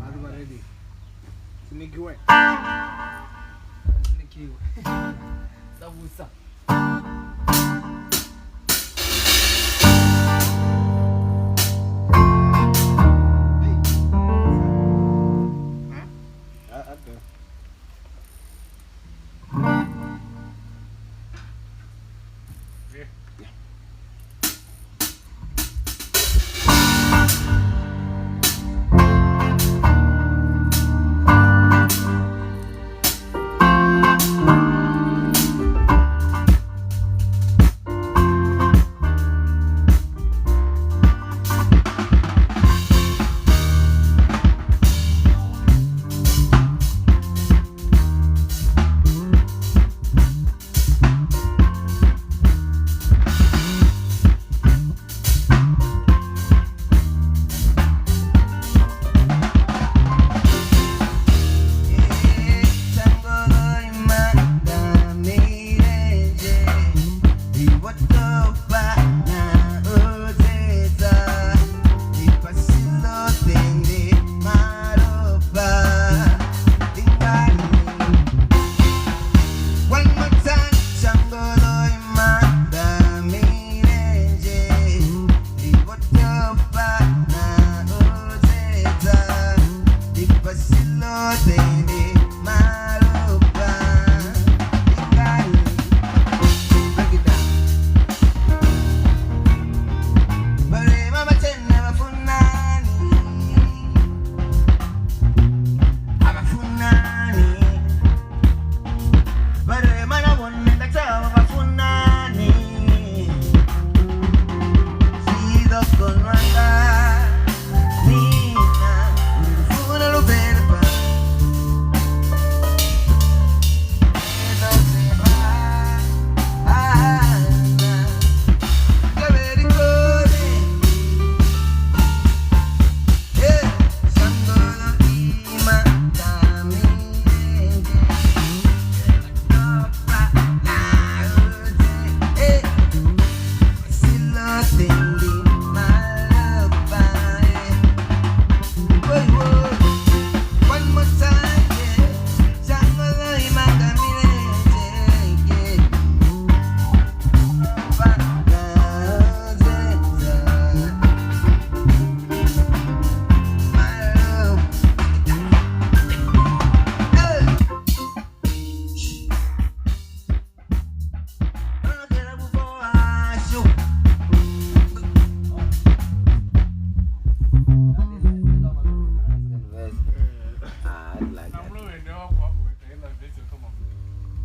Vanhu va ready. Sinikiwe. Sinikiwe. Savusa.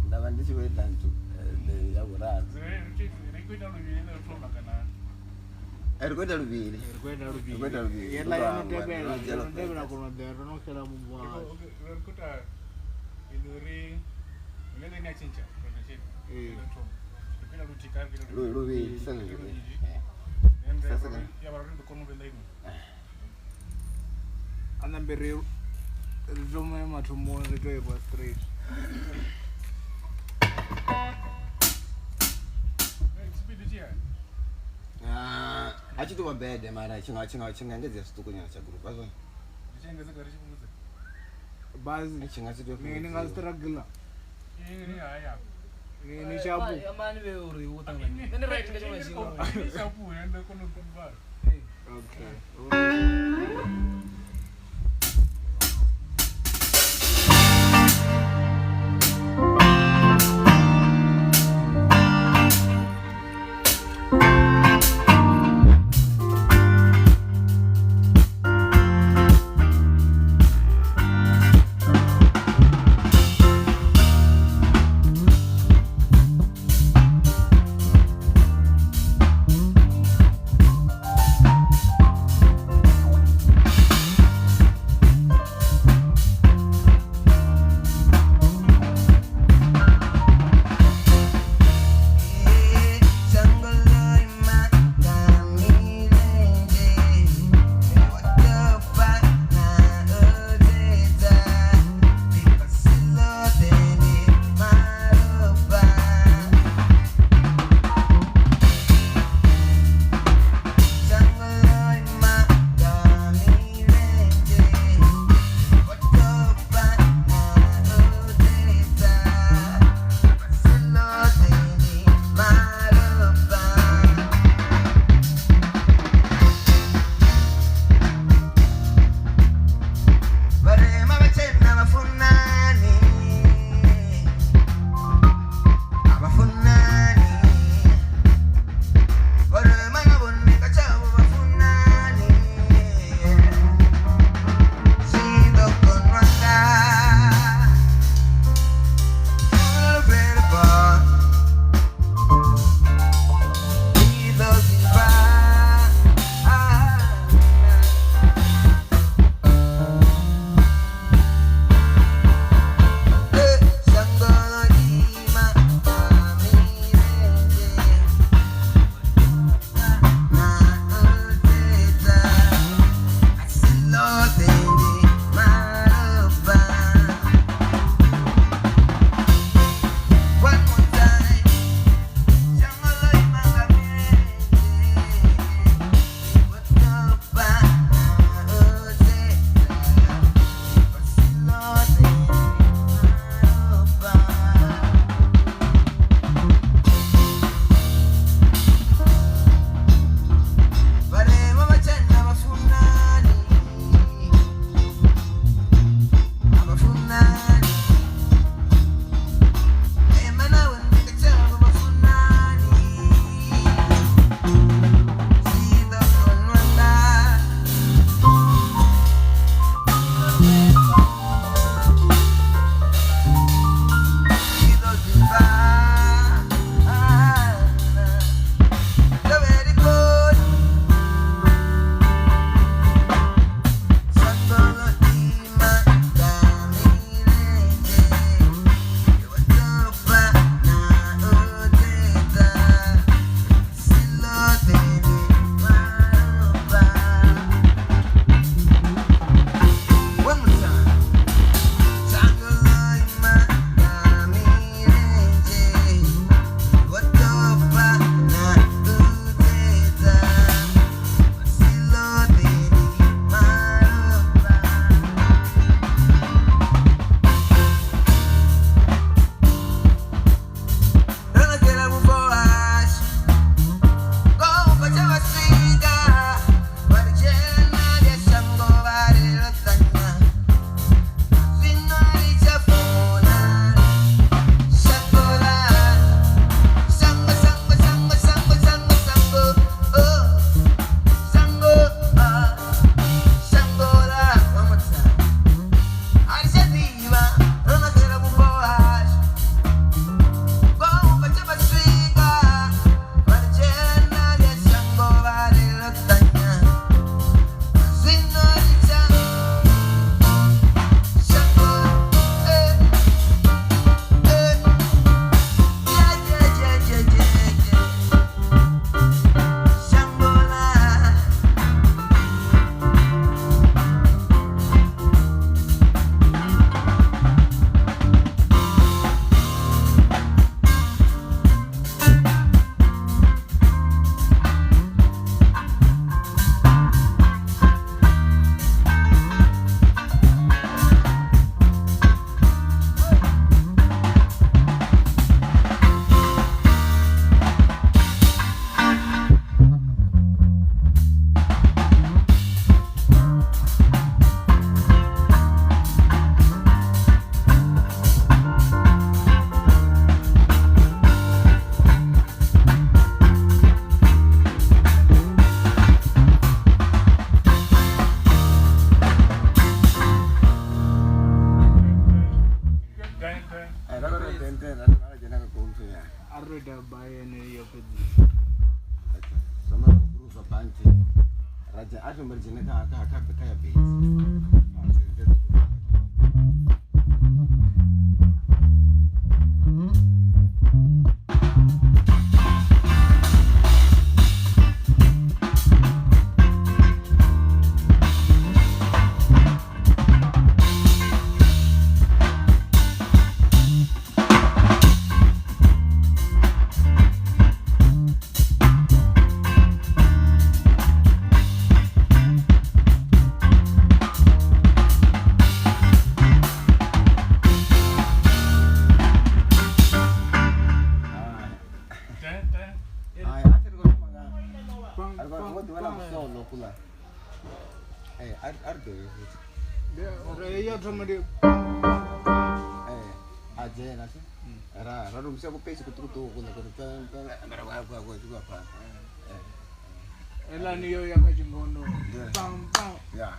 Ndavha ndi tshi khou ita nthu ya vhuraru. Ri khou ita luvhili. Ri khou ita Ri khou ita luvhili. Yeḽa yo no tevhela, yo no tevhela kona u ḓa ro no xela mubvo washu. Luvhili sa luvhili. A nambe ri ri thome mathomoni ri to irwa straight. A tshi tou vha bede mara tshi nga tshi nga tshi nga engedzea zwiṱuku nyana tsha group azwo. Bazi Tshi nga si tou ni nga struggle. Ni ni shapu. Amani be uri u ṱangana. Nṋe ndi right nga tshiṅwe na tshiṅwe. Okay. Thank Ten ten ra dzhena ka konto ya. A ri ita ba yene yo fhedzisa. Okay. So mara u groove banti. Ra dzhena a thoma ri dzhene kha ya bass. Elani yo ya ka xingono. Pam pam. Yeah.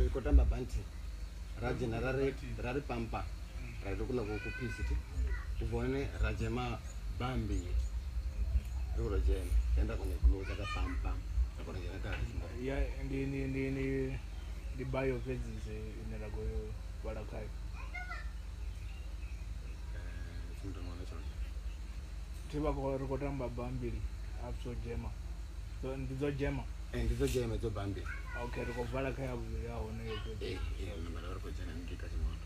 Ri khou tamba banti ra dzhena ra ri pampa ra ita kuḽa kuphisi thi u bva hone ra dzhema bambili ri khou tou dzhena then ra kona u close ka pampa ra kona u dzhena kha ya ndi ba yo fhedzisa ine ra khou yo vhala khayo. Thi vha ri khou tamba bambili after dzhema ndi dzo dzhema. Ndi dzo dzhema dzo bambili. Okay, ri khou vala kha ya vhuvhili ya hone yo fhedza. Mara ri khou dzhena ngei kha tshingondo.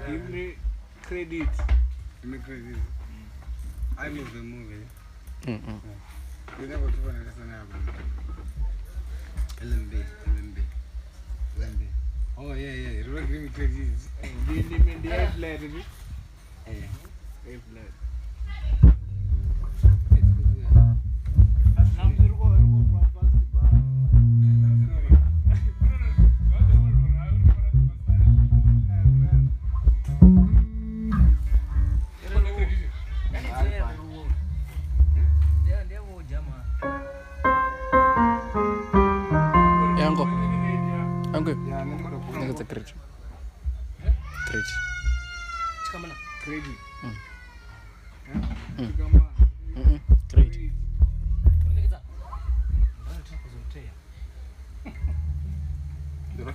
Give me credit. Give me credit. I move the movie. You never do LMB, LMB, LMB. Oh yeah, yeah. You don't give me credit. The A flat, is it? Yeah. A flat.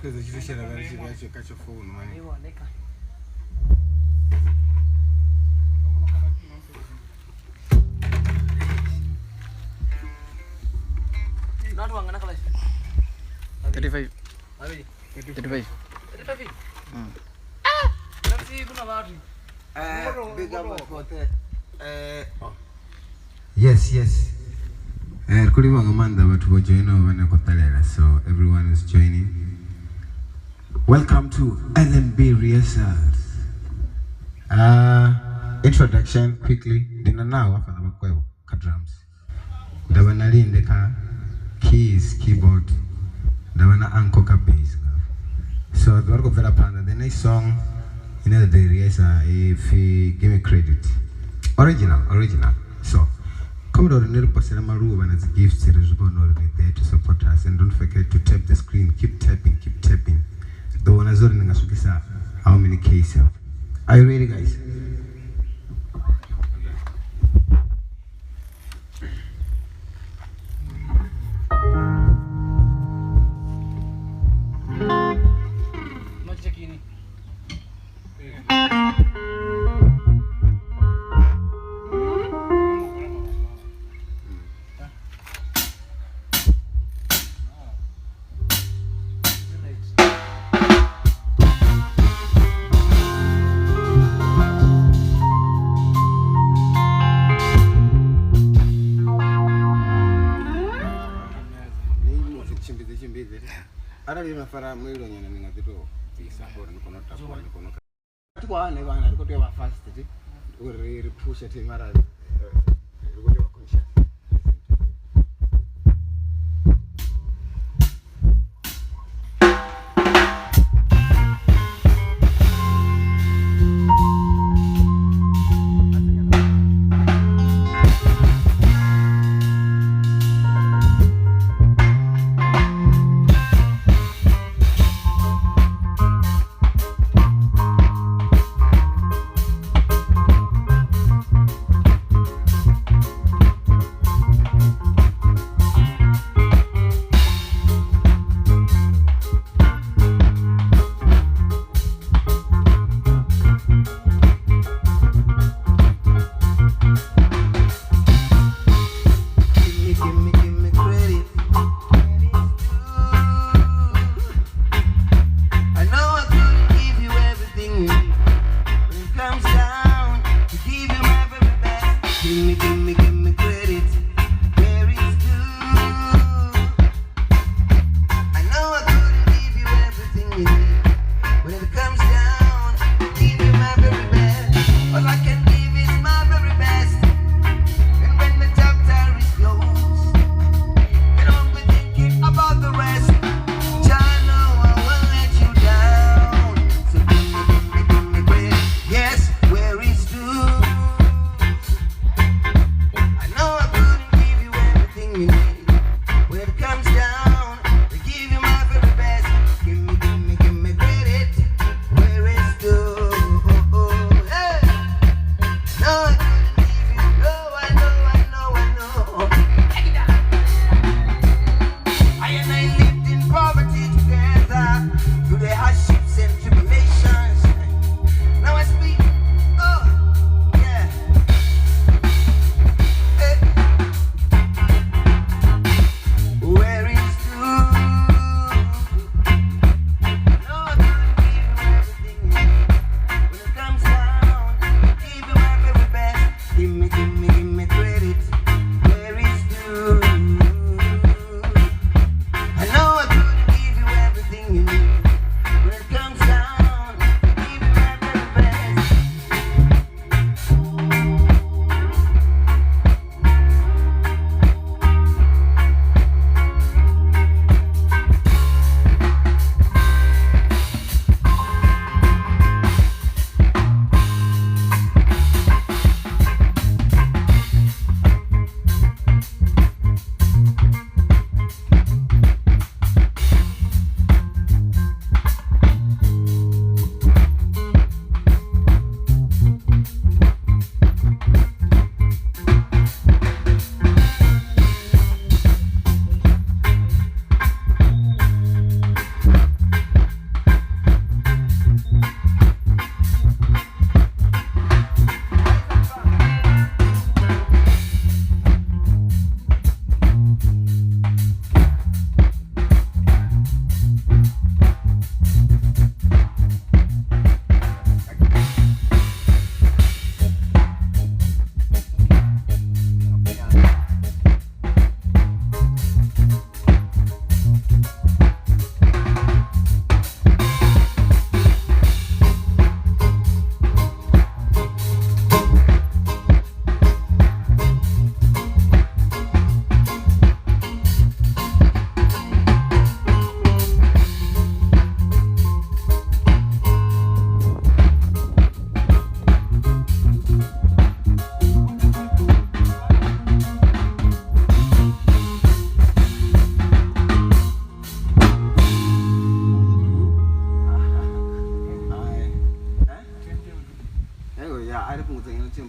Fhedza tshithu tshe ra vha ri tshi vhea kha tsho founu mani. Not wanga na kala. 35. Abili. 35. 35. Ah! Nafsi kuna watu. Big up for Yes, yes. Ri khou livhuwa nga maanḓa vhathu vho joinaho vhane khou ṱalela, so everyone is joining. Welcome to LMB rehearsals. Introduction quickly. Ndi na naho hafhaḽa vhakwevho kha drums. Nda vha na Linde kha keys, keyboard. Nda vha na Uncle kha bass. So ri khou bvela phanḓa. The next song ine ra ḓo i rehearsa ipfi Give Me Credit. Original, original. So come uri ni ri posela maluvha na dzi gifts ri zwi vhone uri ni there to support us, and don't forget to tap the screen. Keep tapping, keep tapping. Ri ḓo vhona zwo ri ni nga swikisa how many Ks up. Are you ready, guys? No check-in. Tshimbidze tshimbidze. Arali na fara mulilo nyana ni nga ḓi tou bvisa uri ni kone u takuwa, ni kone u thi khou hana vhana, ri khou tea u vha fast thi uri ri phushe thi, mara ri khou tea u vha conscious.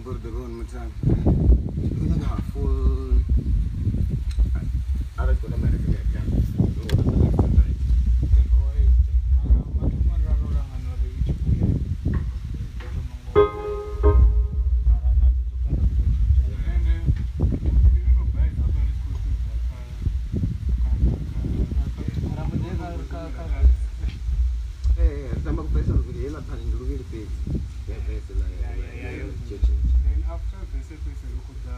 Uri ḓo vha hone mutambi. Ndi khou nyaga full arali khou tamba left ya tamba left and right. Tamba kupesa luvhili heiḽa phani ndi luvhili fhedzi. Ya verse ḽa Then after verse fhedzi ri khou ḓa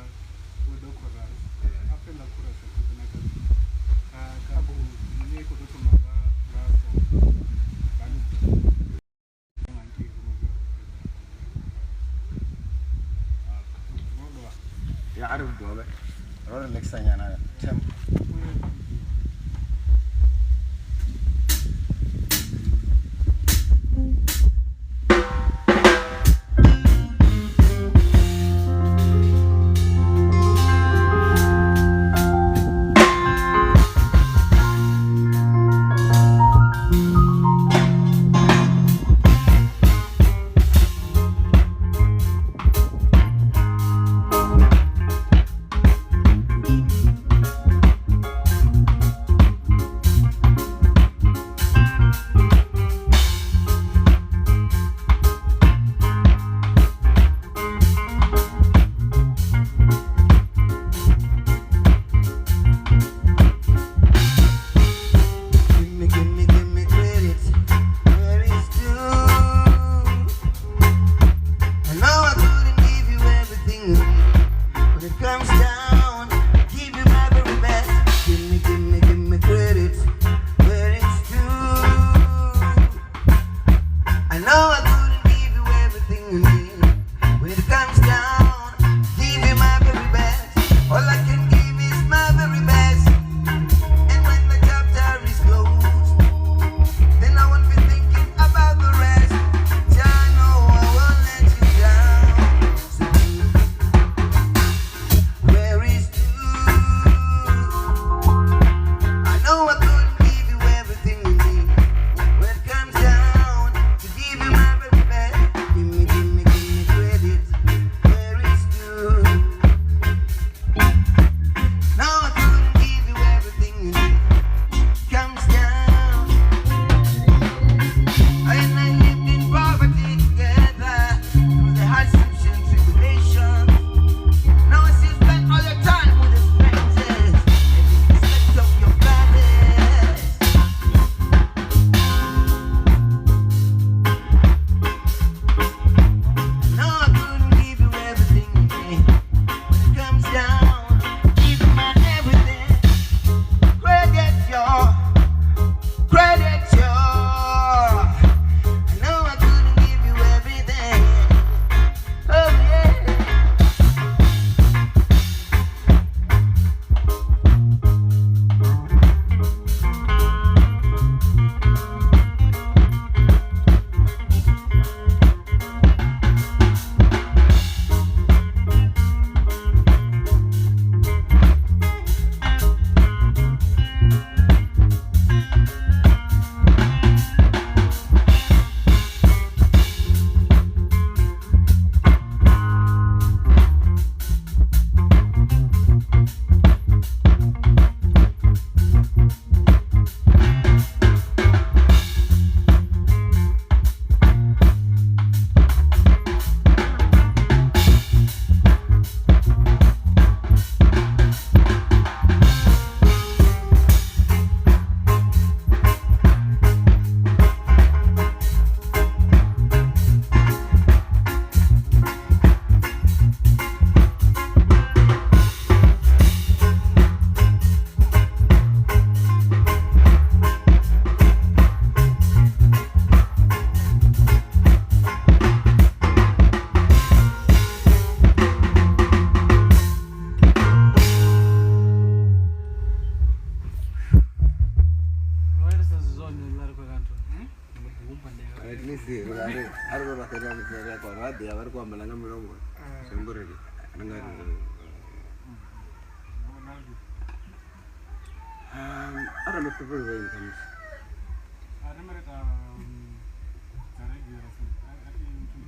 wo ḓo chorus. After ḽa chorus ri khou dzhena kha ine i khou ḓo thoma nga song. Ya a ri dovhe ro relaxa nyana tempo.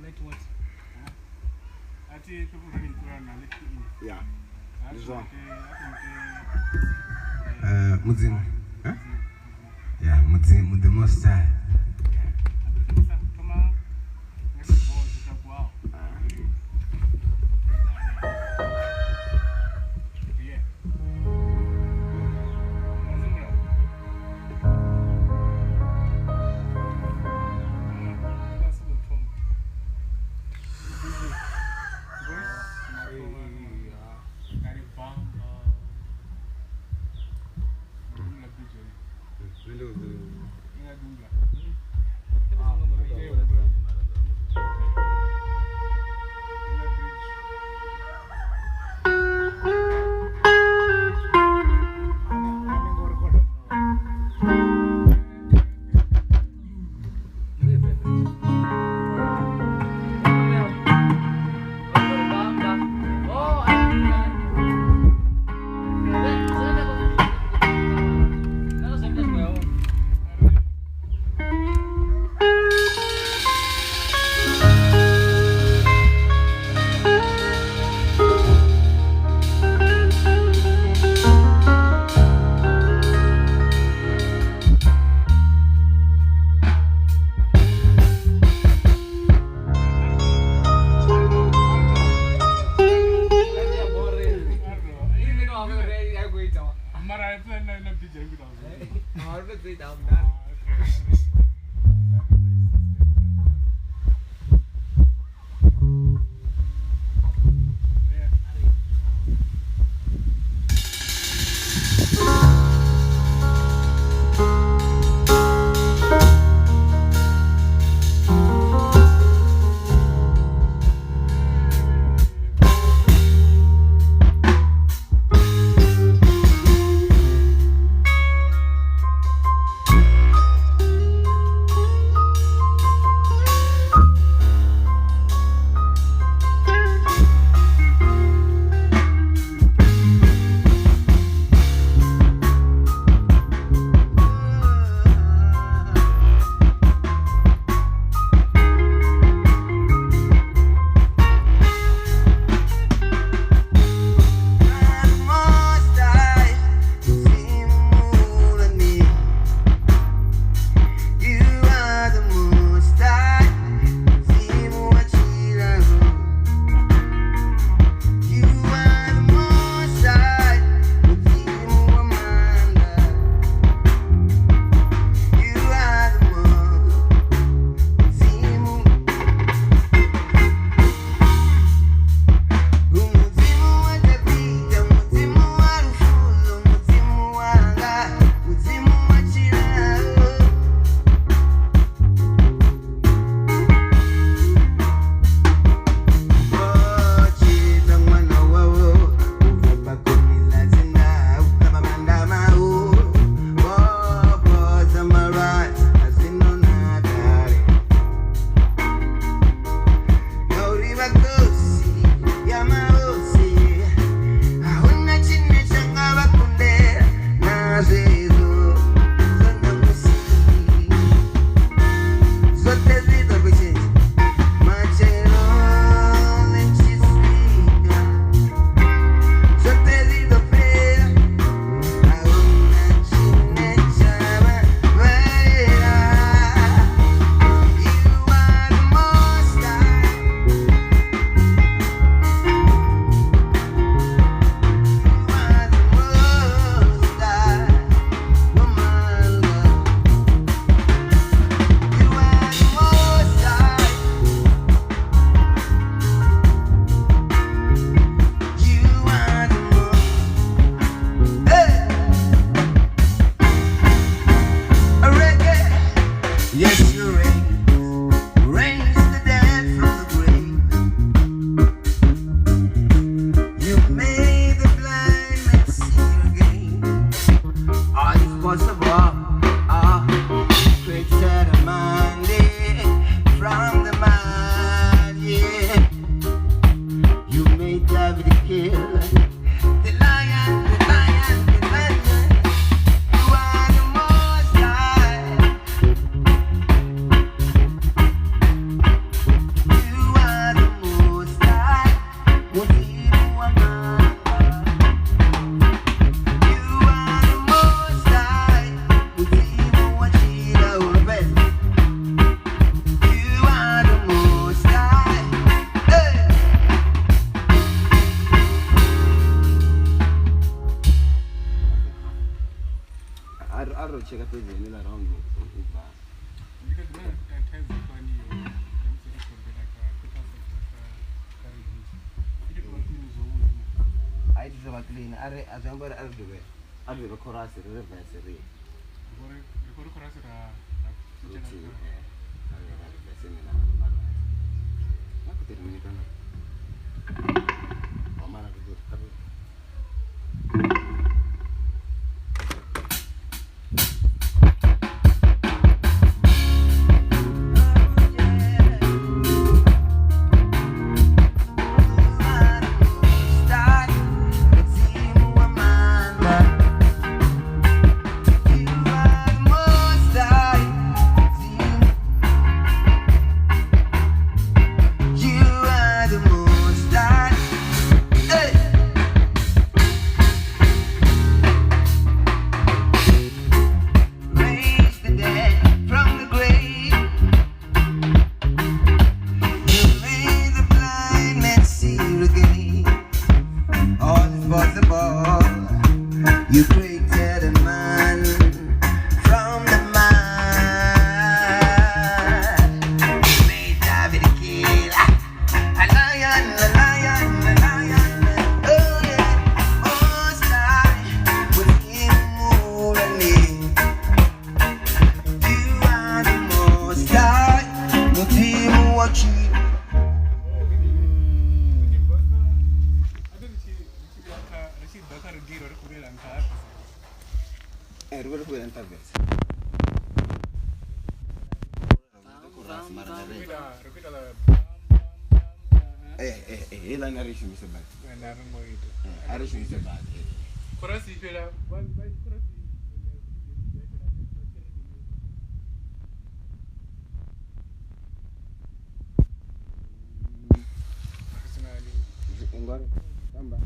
Let what? Ya ndi zwone. Mudzimu, ya Mudzimu the Most High. You are the most high. A ro tsheka fhedzi henela round u bva. Ndi kha ḓi na thaidzo khulwane iyo ya musi ri khou bvela kha kha kha kha register. I tea u vha clean zwavhuḓi. A i tou vha clean a ri a zwi amba uri a ri dovhe a ri dovhe chorus ri ri verse ri Ri khou ri chorus ra ra luthihi pfutshela ra vhuya ra ri verse henela mara na khou 30 minutes kana wa mara ri ḓo ri You created a man from the mud. You made David a king. A lion, a lion, a lion. Oh yeah, most high with him running. You are the most high. Mudzimu wa tshi- Ri tshi bva kha rigiro ri khou vhuyela nṱha ha verse. Ri vha ri khou vhuyela nṱha verse. Chorus mara Ri ri khou ita ḽa heiḽani a ri shumise badi. na ri ngo ita. A ri shumise badi. Chorus i fhela vha chorus i fhela verse vha tshi ri mini. Ri si na Ngori tamba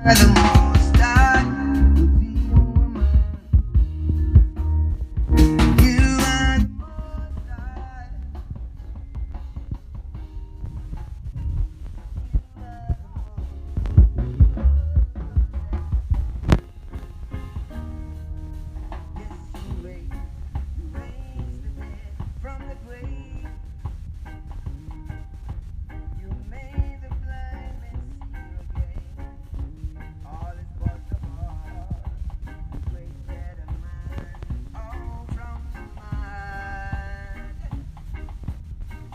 The Most High. You are the Most High. Yes, you raise the dead from the grave. You made the blind man see again. All is possible. You created a man all from the mind.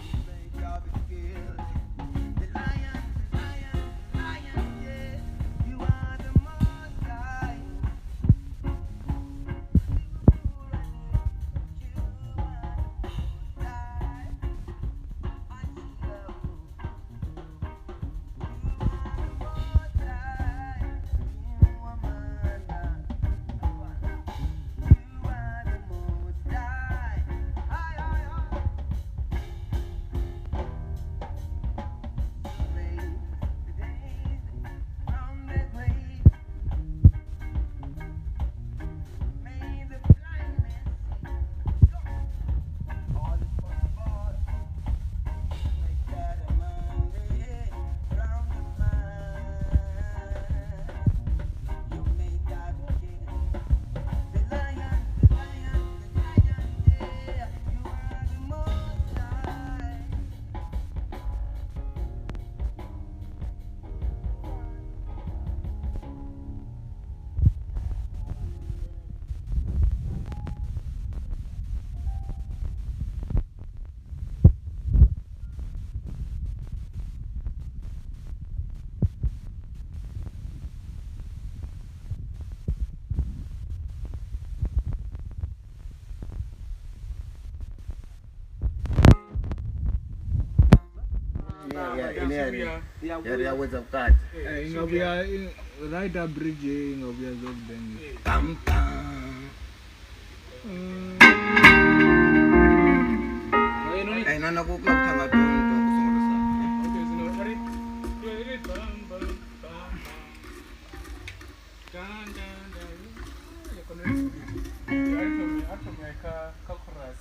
You made David kill the lion, the lion, the lion. Yeah, you are the Most High. May the blind man see. All is possible. Make that a Monday from the mind. You made that king. The lion, the lion, the lion, yeah. You are the Most High. Ine ya ri ya wedza vhukati. I nga vhuya right up bridge i nga vhuya zwavhuḓi. Pam pam. Eh na na ku kula kuthanga to to ku songo sa. Okay, zwino ari ri bam bam bam. Dan dan dan. Ya kono. Ya atom ya ka chorus.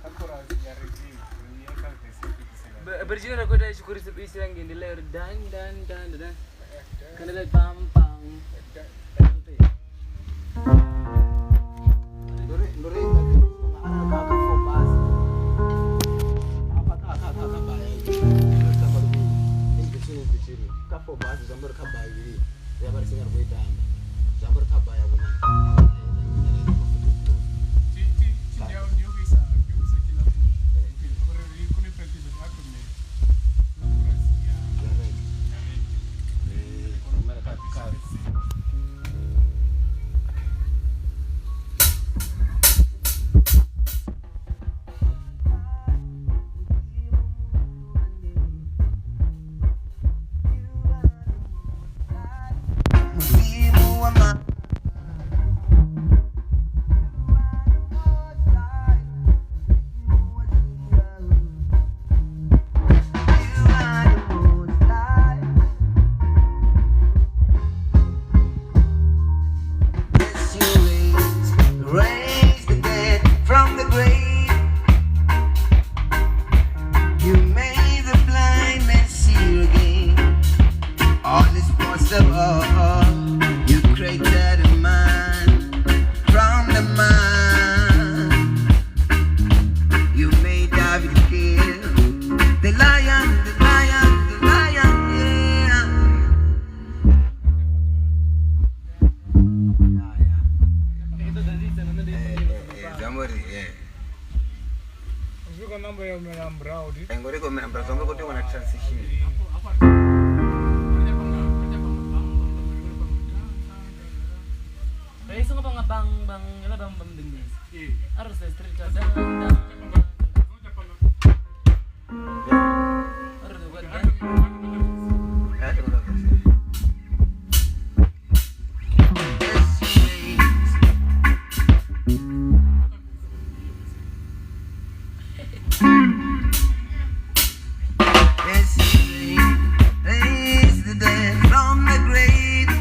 Ka chorus ya review. Ya ka verse ya. Bridge ra kota ichikurisa isirange ndile dan dan dan dan. Kanele bam bam. Ndori ndori nga ka four bars. Apa ka baya. In between ka four bars zambori ka baya iri. Ya bari singa ro itamba. Zambori ka baya vhona. Ti ti ti ndio ndio kuisa kila mtu. Uri ri kune practice atom ne. Chorus ya Ya right. ya review. Eh, mara ka ka. Muzimu wa ma- You are the Most High. Yes, you raise the dead from the grave. You made the blind man see again. All is possible. You created a man from the man. You made David kill the lion, the lion, the lion, yeah. Ya ya. Eh zambori eh. Zwi namba ya mela murahu ndi. Ngori ko mera zambori ko wana transition. Songo panga bang bang ela bang bang ding ding. Eh. Aro se street dan dan. Aro do dan. Ya ke ndo ka. Yes, you raise. Yes, you raise the dead from the grave.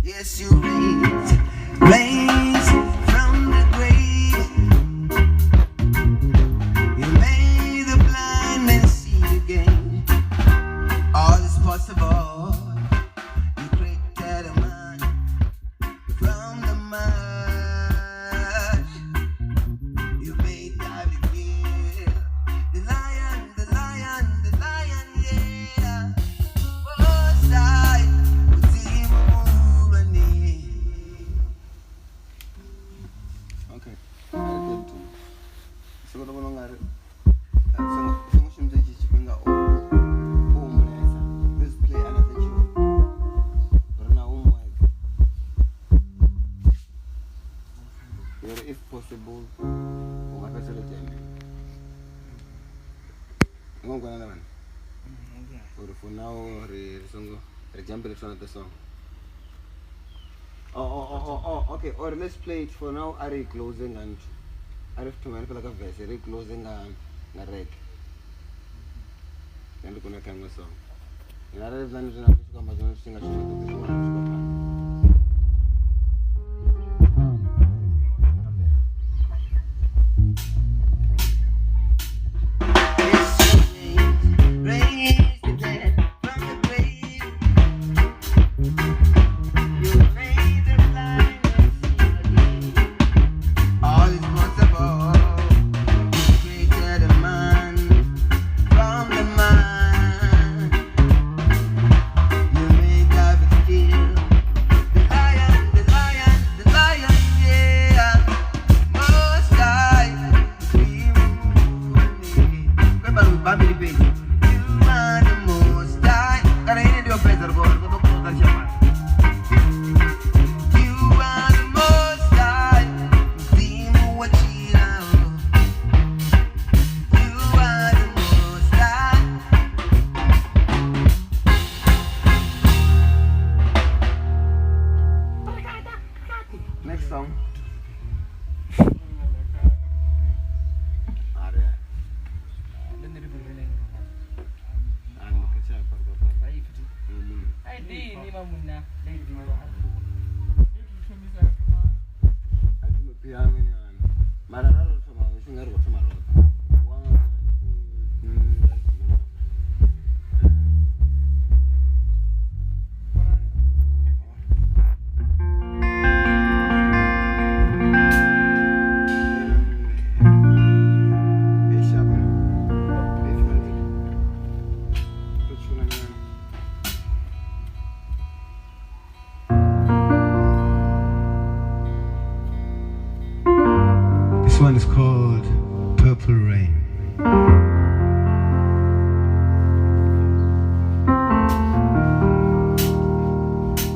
Yes, you raised, raised from the grave. You made the blind man see again. All is possible. You created a man from the mud. You made David kill the lion, the lion, the lion, yeah. Most High, Mudzimu Mulwane. Okay. A ri ḓe thoma. Sokoto vhona ungari songo shumisa itshi tshifhinga u humbulesa. Let's play another tune. Ri na homework. Uri if possible u nga fhedzisela jeme. Ngo kona na vhana. Uri for now ri songo ri jumpele to another song. Oh, okay. Or let's play it for now. Are you closing and are to my like a verse? Are you closing and reg? And look on a camera song. And I don't know if I'm going to sing a song. Yes, you raised the dead from the grave. You made the blind man see again. All is possible. You created a man from the man. You made David kill the lion, the lion, the lion, yeah. Most High, you are the Most High. Kana ine ndiyo pesa riko riko kutoka shamba. You are the Most High, Mzimu wa Chirao. You are the Most High. Next song. Are and catch up. Piano nyana. Mara ra ro thoma u singa ri khou thoma roṱhe. 1 2 3 4. This one is called Purple Rain.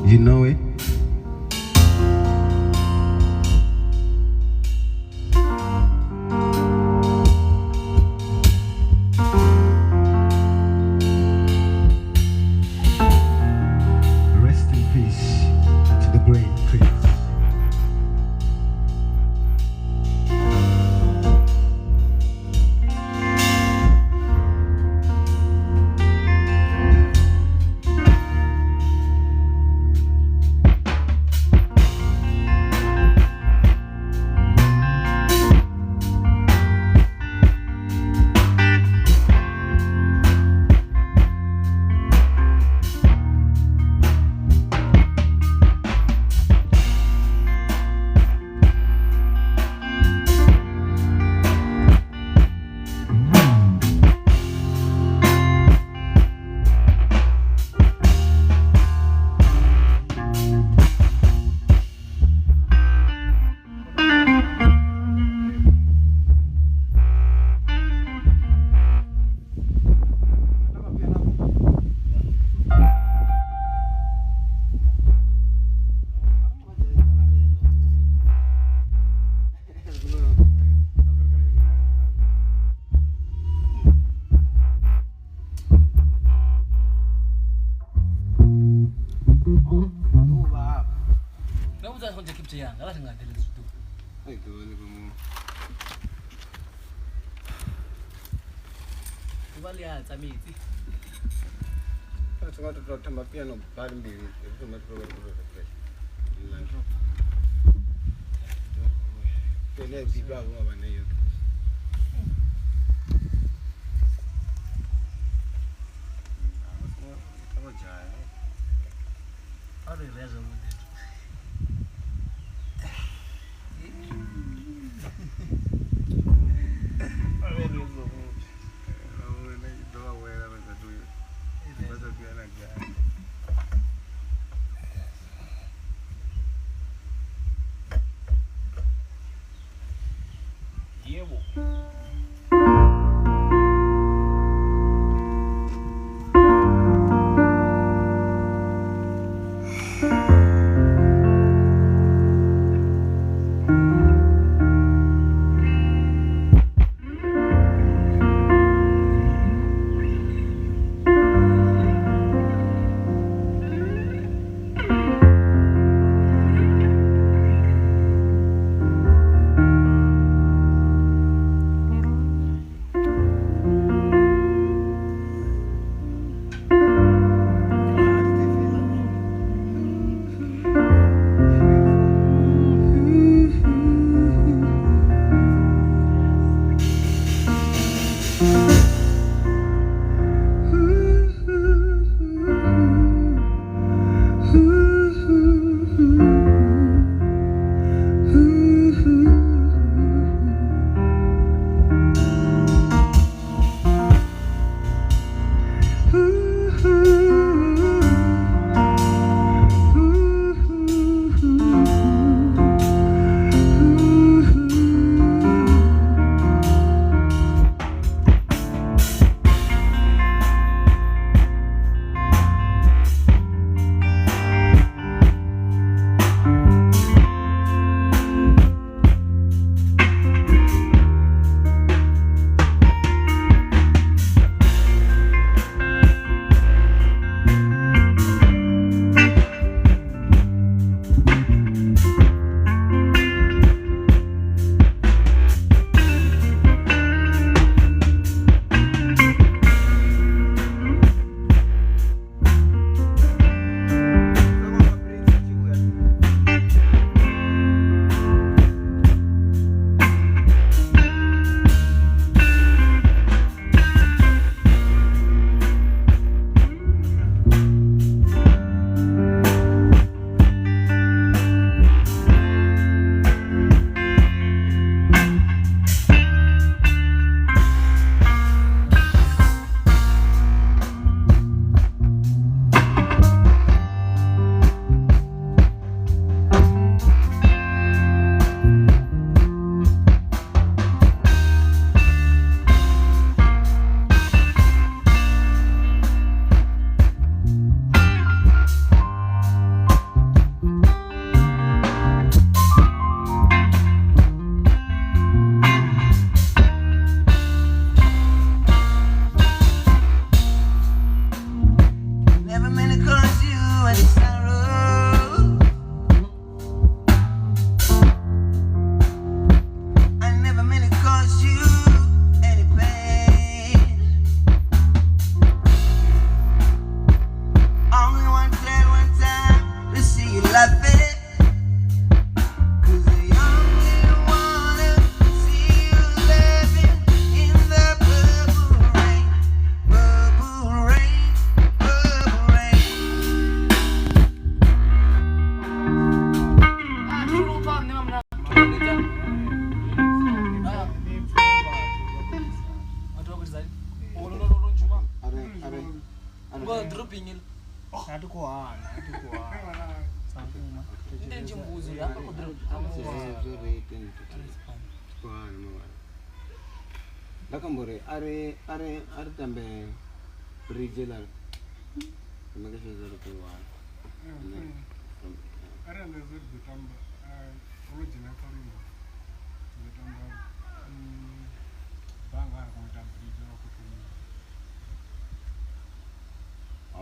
You know it? Rest in peace to the great Prince. ri thoma to tamba piano bari mbili ri thoma to ri to fresh. Pele biba go ba ne yo.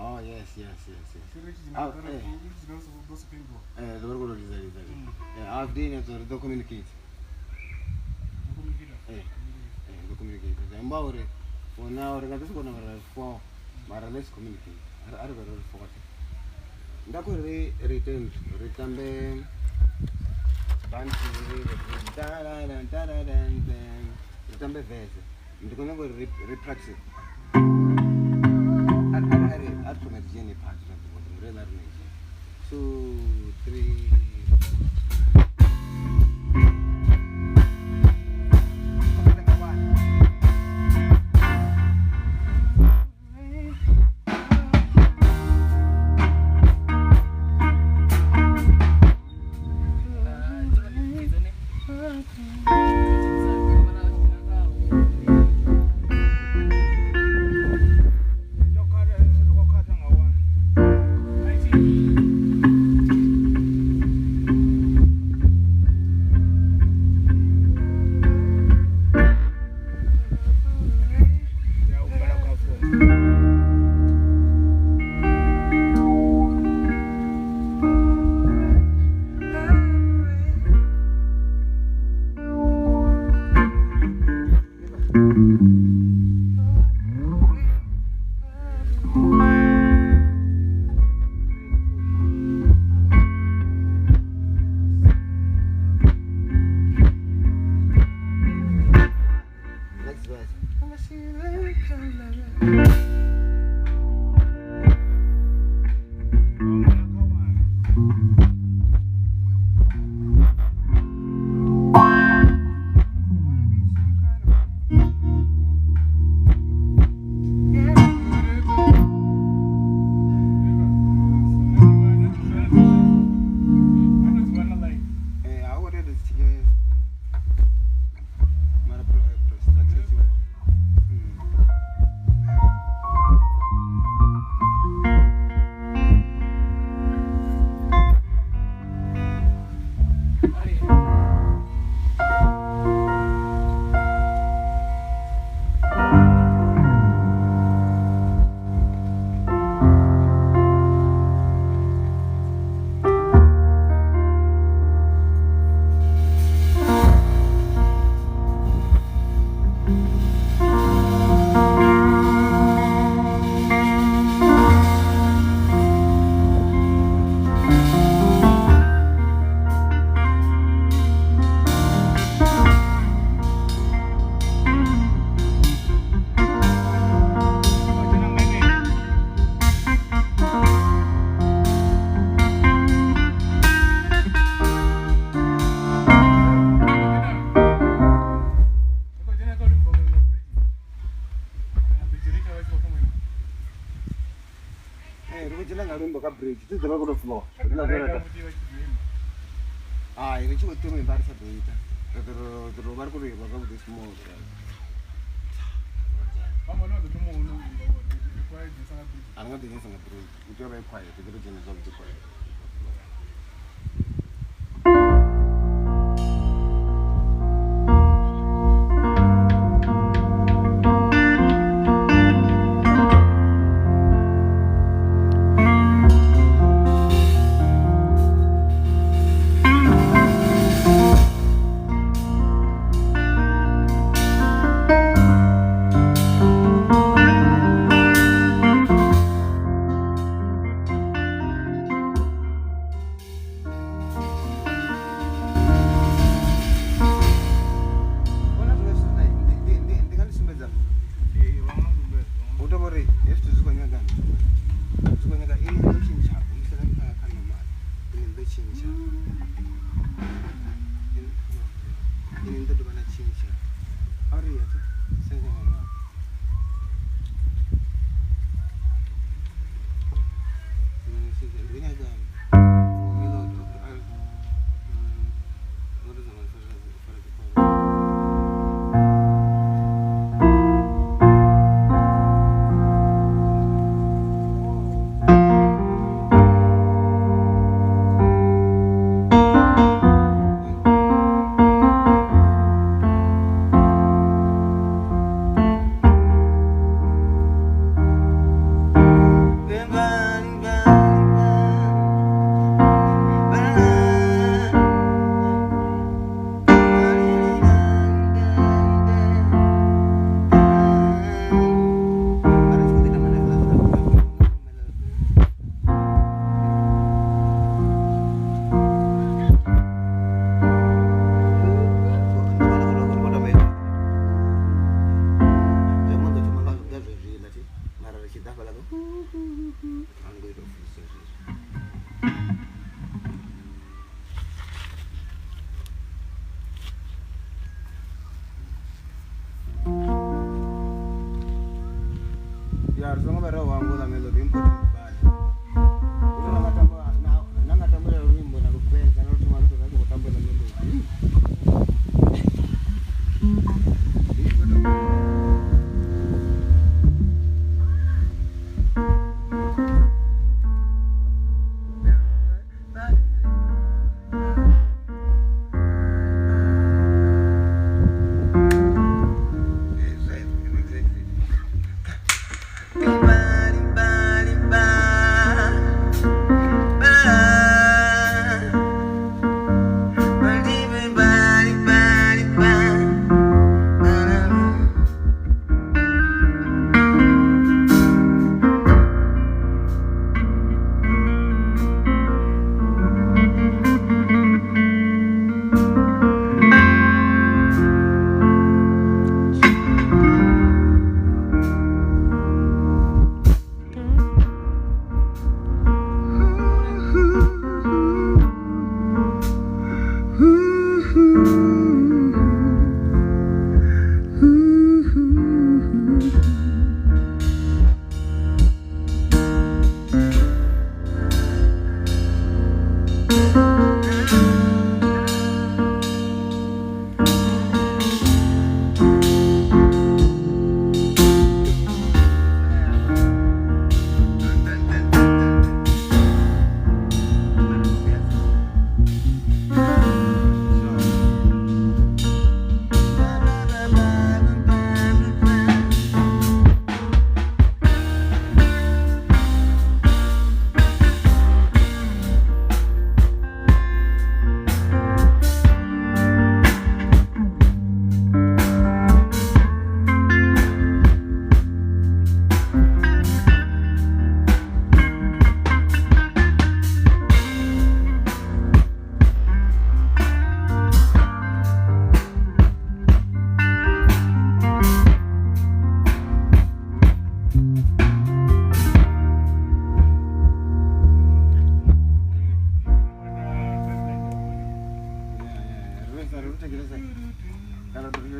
Oh, yes. Let's communicate. A ri vhe ri fote. Nda khou ri ri ite ri tambe ri tambe verse. Ndi khou nyaga uri ri practice. A ri thome ri dzhene part zwavhuḓi ngori heiḽa ri no i dzhena. 2 3.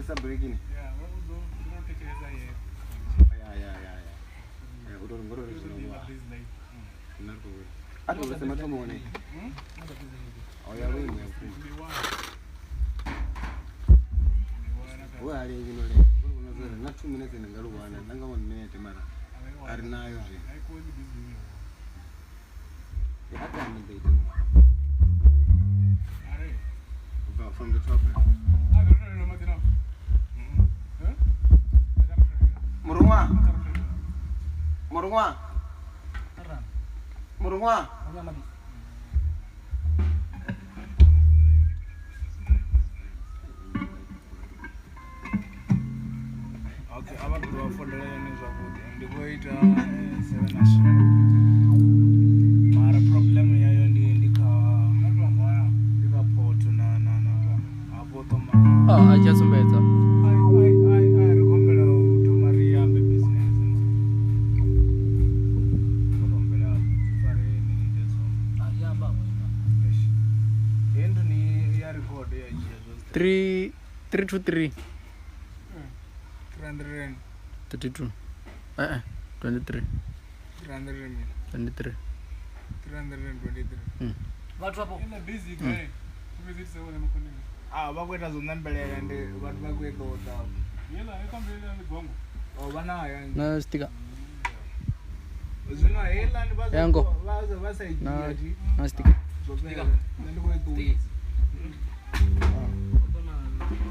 sa breaking. Yeah, wa u ḓo thetshelesa ye. Ya. U tou ngoro ri zwino wa. Baseline. Nna ri khou. A ri vhese mathomo hone. O ya luimwe ya vhukuma. Ndi one. Ndi one ka. Wo hali zwino le. Uri vhona zwo ri na 2 minutes ni nga lu wana, na nga 1 minute mara a ri nayo zwino. Ai koni baseline. A ta amba ḓo ita. Are. U bva from the top. A ro ro madina. Eh? Murungwa. Murungwa. Murungwa. Okay, a vha ḓo fodela yone zwavhuḓi. Ndi khou ita 7 na swika. Mara problem yayo ndi kha ndi kha photo na hafho thoma. Oh, a tshi a sumbedza. Ai ai ai ai ri khombela u thoma ri ambe business. Khombela fareni ni ite so. Eish. Hei nthu ni ya record ya dzhia zwo 3 3 2 3 300 32. 23. 300 23. 323. Vhathu afho Ina basic eh. Basic se wona makone. Ah, vha khou ita zwo ṋambelela ndi vhathu vha khou i ṱoḓa. Yela e kambelela migongo. O vha nayo. Na sticker. Zwino heiḽani vha Yango. vha sa i Na dzhia thi. na sticker. Zwo fhela. Nṋe ndi khou i ṱuwisa.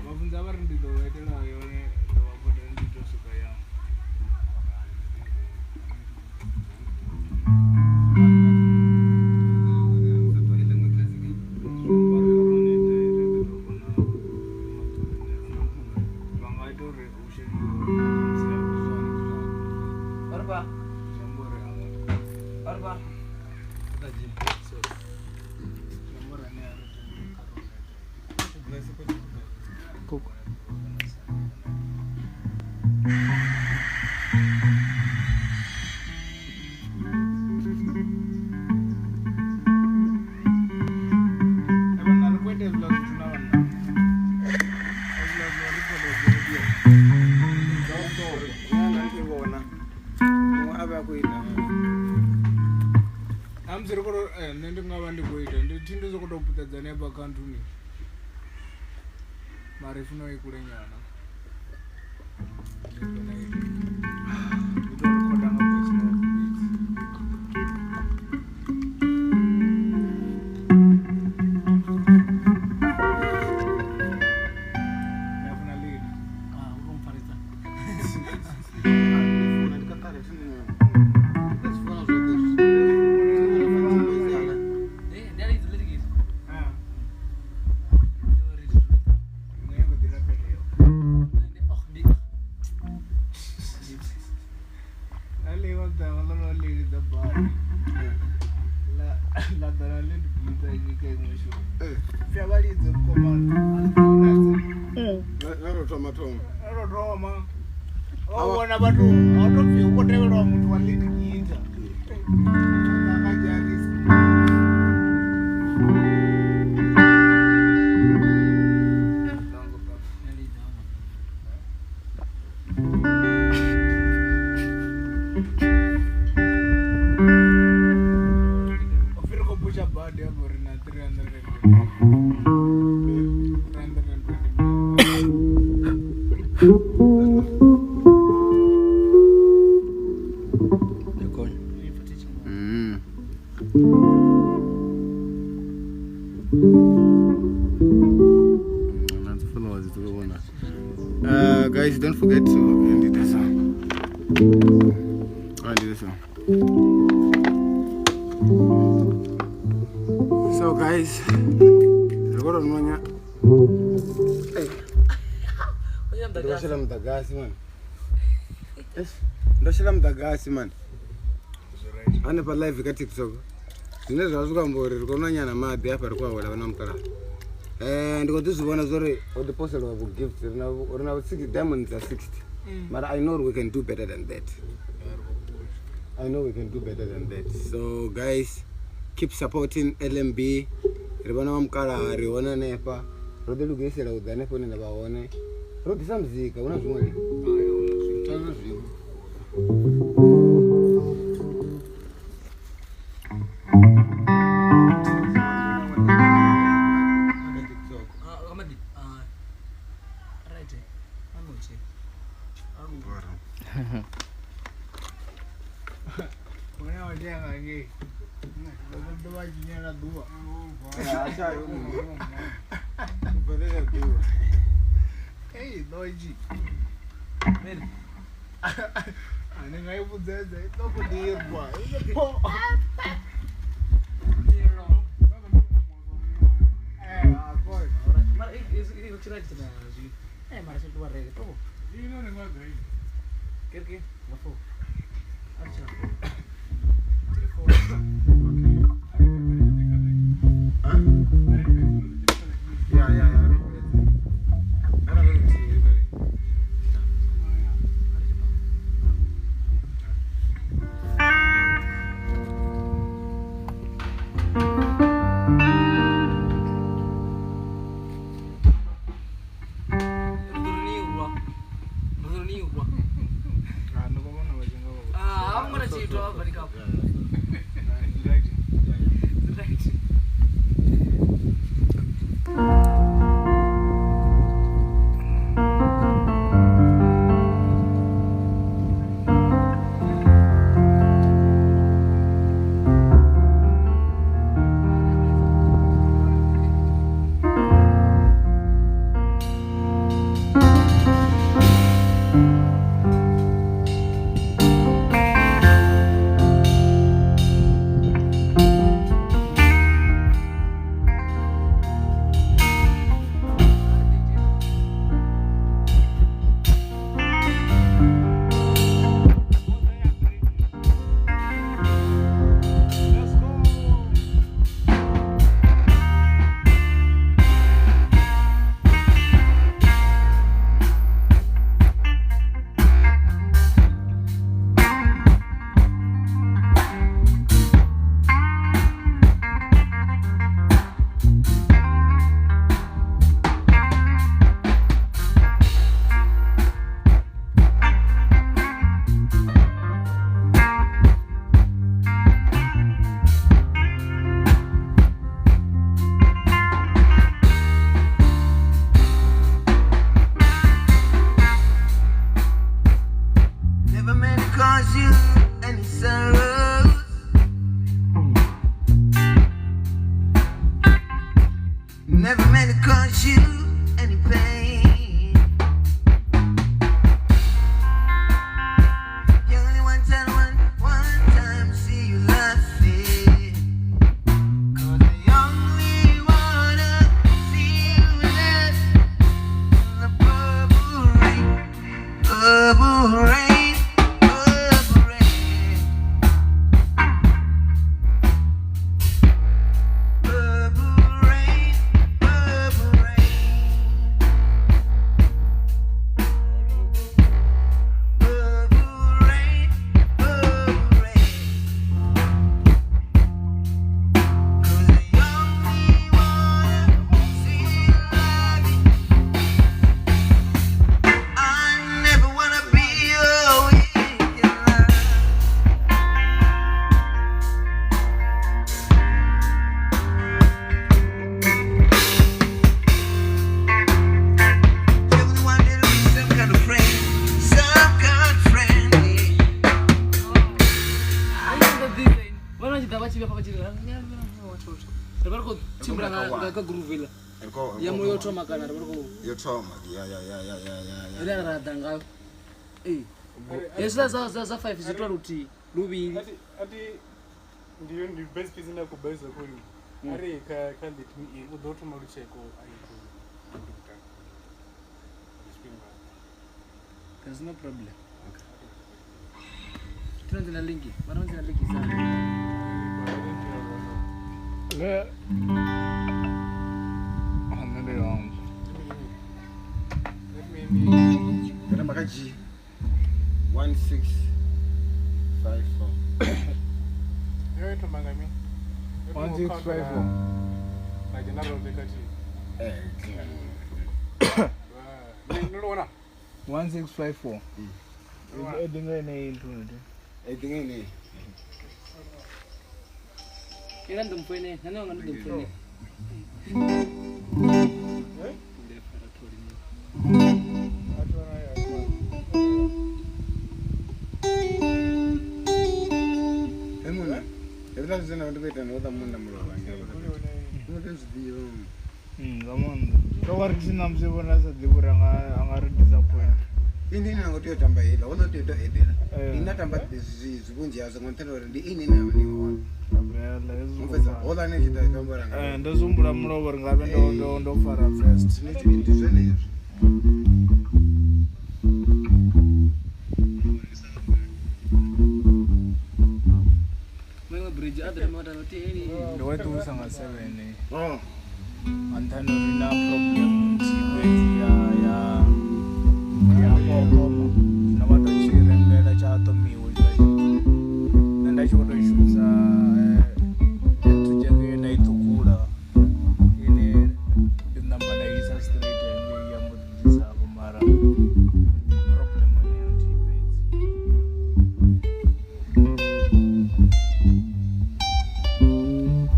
Vha funza vha ri ndi ḓo vha itela yone ḓo vha badela ndi tou swika ya. Vha nga ita uri hu sheliwe khamusi ya Arba. zwi amba uri a nga Arba. sorry. Zwi amba uri ane a ri tendi kha ro Koko. Vhanna ri khou ita hezwiḽa zwithu na vhanna. Hezwiḽa zwa record dzi audio. Nṋe nda ndi vhona. Muṅwe a vhe a khou ita. Na musi ri khou tou nṋe ndi nga vha ndi khou ita ndi thi ndi sokou tou puṱedza hanefha kha nthuni. Mara i funa i kule nyana. Ndi ḓo ita. Ndi tou rekhoda nga voice note fhedzi. Ndi a funa lead. Ah, u mpfarisa. Ndi funa ndi kakale thi nṋe. Ndi zwi funa zwoṱhe hezwi. Eh, ndi ali lyrics. Ah, Ndi nṋe ngo ḓi lapelewa. oh, ndi Ḽiṅwe ḓanga ḽo no lilidza badi. Ḽa ḓa ḽa lead guitar i kha iṅwe show. Pfi a vha lidze mukomana. Na ro thoma thoma. Ro thoma. O vhona vhathu a u tou pfi hu khou tevhelwa muthu wa lead guitar. Ḓa nga dzhia risk. O pfi ri khou pusha badi hafho ri na 320. 320. That's followers it's vhona. Guys, don't forget to end this song. End this song. So guys, ri khou tou nonya. Ndo shela muḓagasi man. Eish, ndo shela muḓagasi man. Hanefha live kha TikTok. Zwine zwa vha zwi khou amba uri ri khou nwa nyana maḓi hafha ri khou awela vhana mukalaha. Ndi khou ḓi zwi vhona zwori ho ḓi poseliwa vhu gift ri na 6 diamonds dza 60. Mara I know we can do better than that. I know we can do better than that. So guys, keep supporting LMB. Ri vhona vha mukalaha ri hone hanefha. Ro ḓi lugisela u ḓa hanefho hune nda vha hone. Ro ḓisa muzika hu na zwiṅwe ndi. Tana zwiṅwe. Hey, doji. Ani ngai vhudzedza i ḓo dirwa. Mara i tshira tshira zwi. Mara tshi ṱuwa rege to. Ino ni ngwa gai. Kerke, ngafo. Archa. 3 4. Yeah, yeah, yeah. Za 5 zitwa luti luvili ati ndiyo ndi best piece na kubeza kuri ari ka ka let me in u do thoma lucheko ayi ku. There's no problem. Okay. Tunanzina lingi, wananzina lingi sana. Le anele Let me in. Kana G 1 6 5 4. Yo ito mangami. 1 6 5 4. Na general zekati. Eh. Ndo 1654. Edinga ine inthu ndi. Edinga ine. Ila ndomfwene, nani wanga ndomfwene. Eh? Emuna. Ebila zina vantu kuita nota munda murowa. Unotozviziva. Nga maanḓa. Ndo wa ri tsina musi vhona sa ḓivhi uri anga ri disappoint. Ini ine ngo tea u tamba heiḽa, ho no tea u tou edela. Eh. Ina tamba vhunzhi hazwo nga nṱhani ha uri ndi ini ine ya vha ndi hone. Gabriela, hezwi Mu fhedza houḽa ane tshi ḓo tamba uri anga. Eh, ndo zwi humbula mulovha uri ngavhe ndo fara first. Zwine ndi zwenezwo. Mwenga bridge adre mota teli. Ndo wa ṱuwisa nga 7. Oh. Nga nṱhani uri na problem nthihi fhedzi ya kokoma. Zwino vha tou tshi rengela tsha ṱomiwe tshiḽa tshithu. Nṋe nda tshi vho tou shumisa nthu ye nda i ṱhukhula ine ndi namba nda isa straight hangei ya mbo ḓi ḓisa hafho mara ndi problem yeneyo nthihi fhedzi.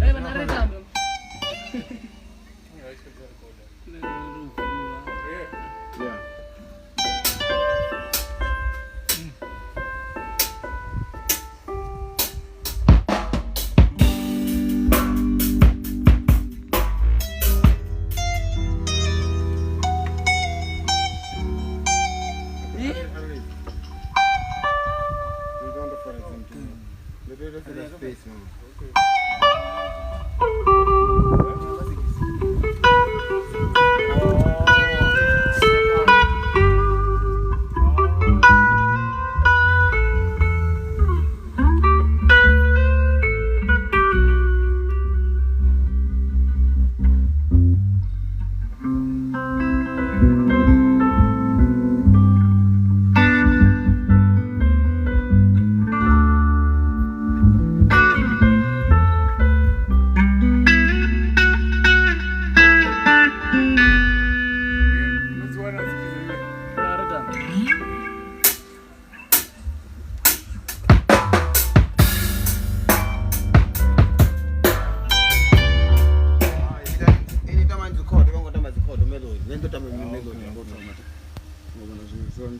Eh bana re tamba. Yeah. Space, man.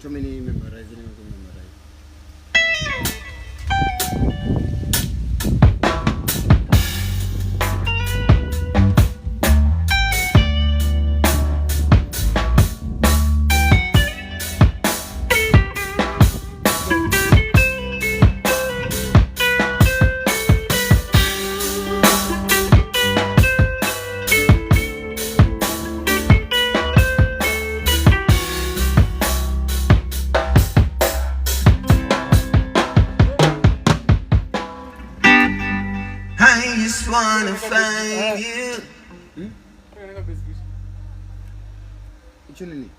So many memorize memorize. I just wanna find you. Icho nini?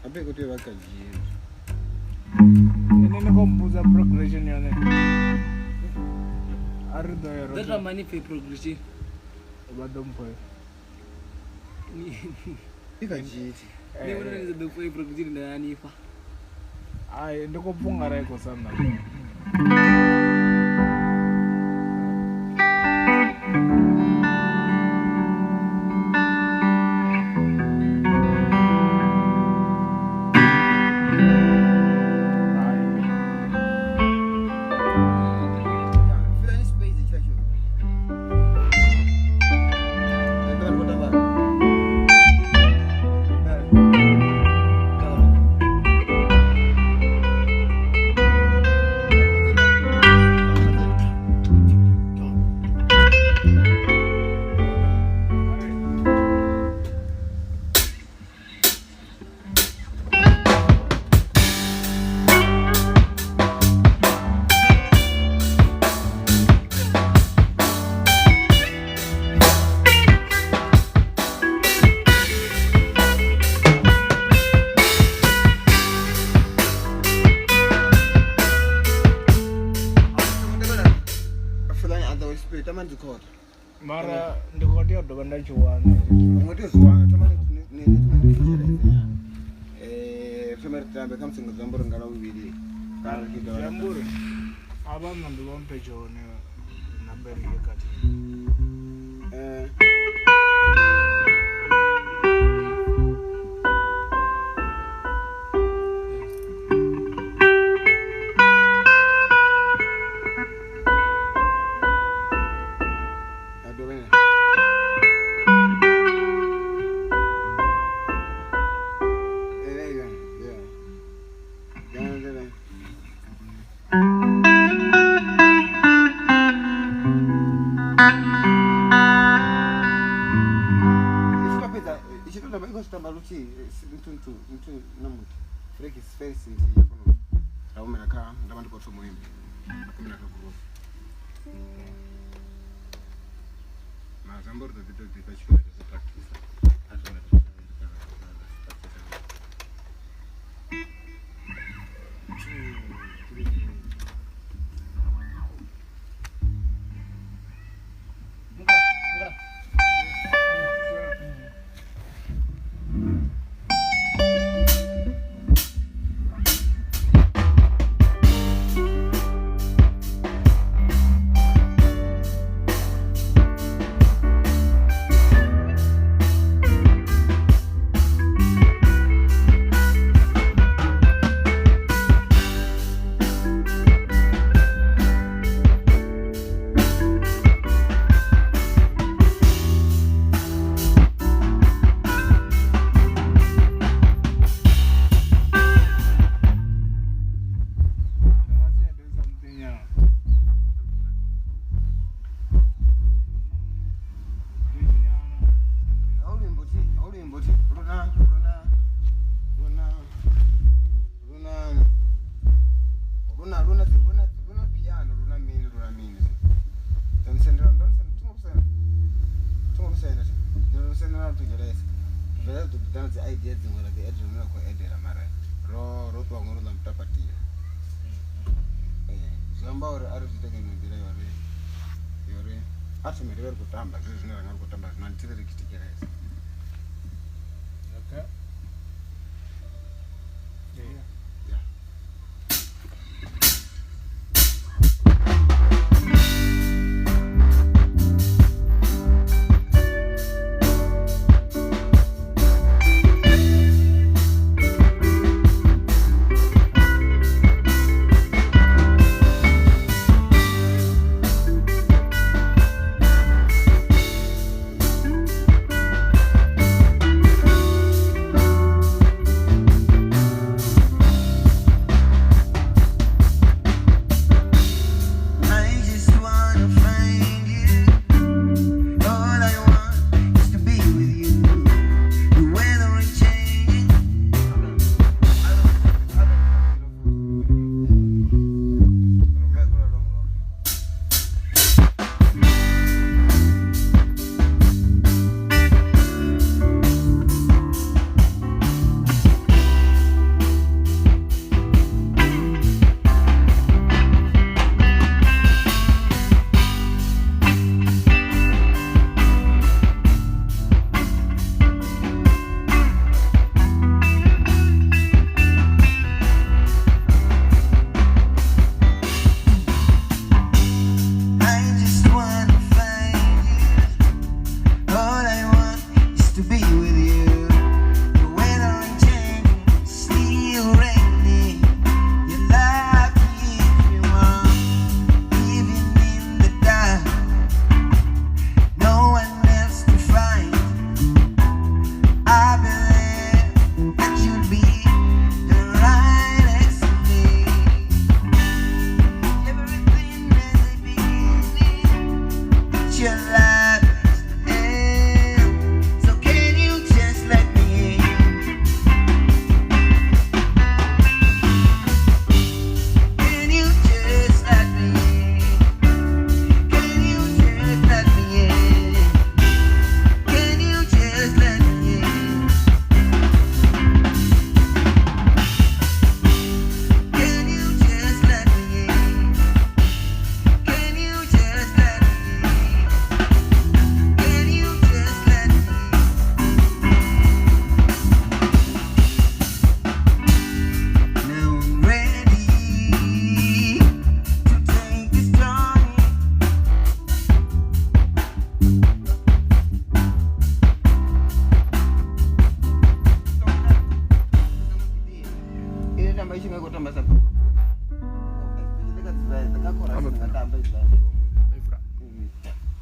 Abe kuti vakajini. Ine ni khou mbudza progression yone. A ri ḓo ya ro Ḓo tamba ni phe progression. vha ḓo mpha. Ikajiti. Ni vhona ni ḓo phe progression nda ni fa. Ai ndi khou pfha ungari a i khou sanda. Ai. Fila ni space chacho. Ndaba ndikutamba. Mara ndi khou tea u dovha nda tshi wana. Ndi khou tea u zwi wana thoma ni. thome ri tambe khamusi nga zwi amba uri nga Ḽavhuvhili kana ri tshi dovha Zwi ra amba uri a vha ṋambi vha mphe tshone ṋambe ri ye khathihi. A dovha ine. There you go. Yeah. Down to the- I tshi to fhedza i tshi to tamba i khou zwi tamba luthihi nthu nthu nthu na muthu freki space nthihi ya kona u ra humela kha nda vha ndi khou thoma u imba nda humela kha group mara zwi amba uri ḓo ḓi tou ḓifha tshifhinga tsha zwi practice a thome ra practice. 2, 3. Something, yeah. Aulimbo ti luna luna luna luna luna luna luna luna piano luna mini luna mini ndonsendela ndonsendela thungo lusenda thungo lusenda na tujelesa vele ḓo dzi idea dziṅwe ra ḓi edela ra khou edela mara ro ro ṱuwa ngori ḽa mutapatila. Zwi amba uri a ri zwi ite nga iṅwe nḓila yori yori a thome ri vhe ri khou tamba zwezwi zwine ra nga ri khou tamba zwino until ri tshi thetshelesa. Okay. Yeah. Yeah. Thank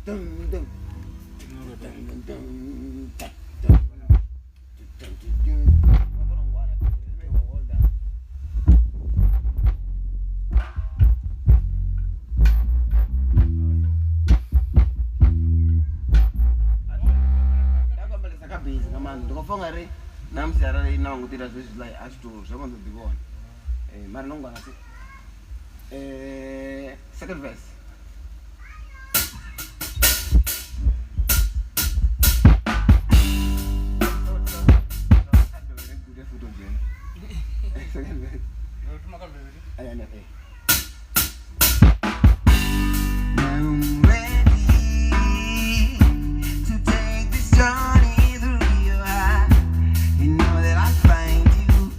dum dum dum dum dum dum. Ndikofonga ri namusi arali na wangu tira zwezwi like a zwi zwa vha ndo ḓi vhona mara nongwana si second verse. Second verse. I'm ready to take this journey through your heart. You know that I'll find you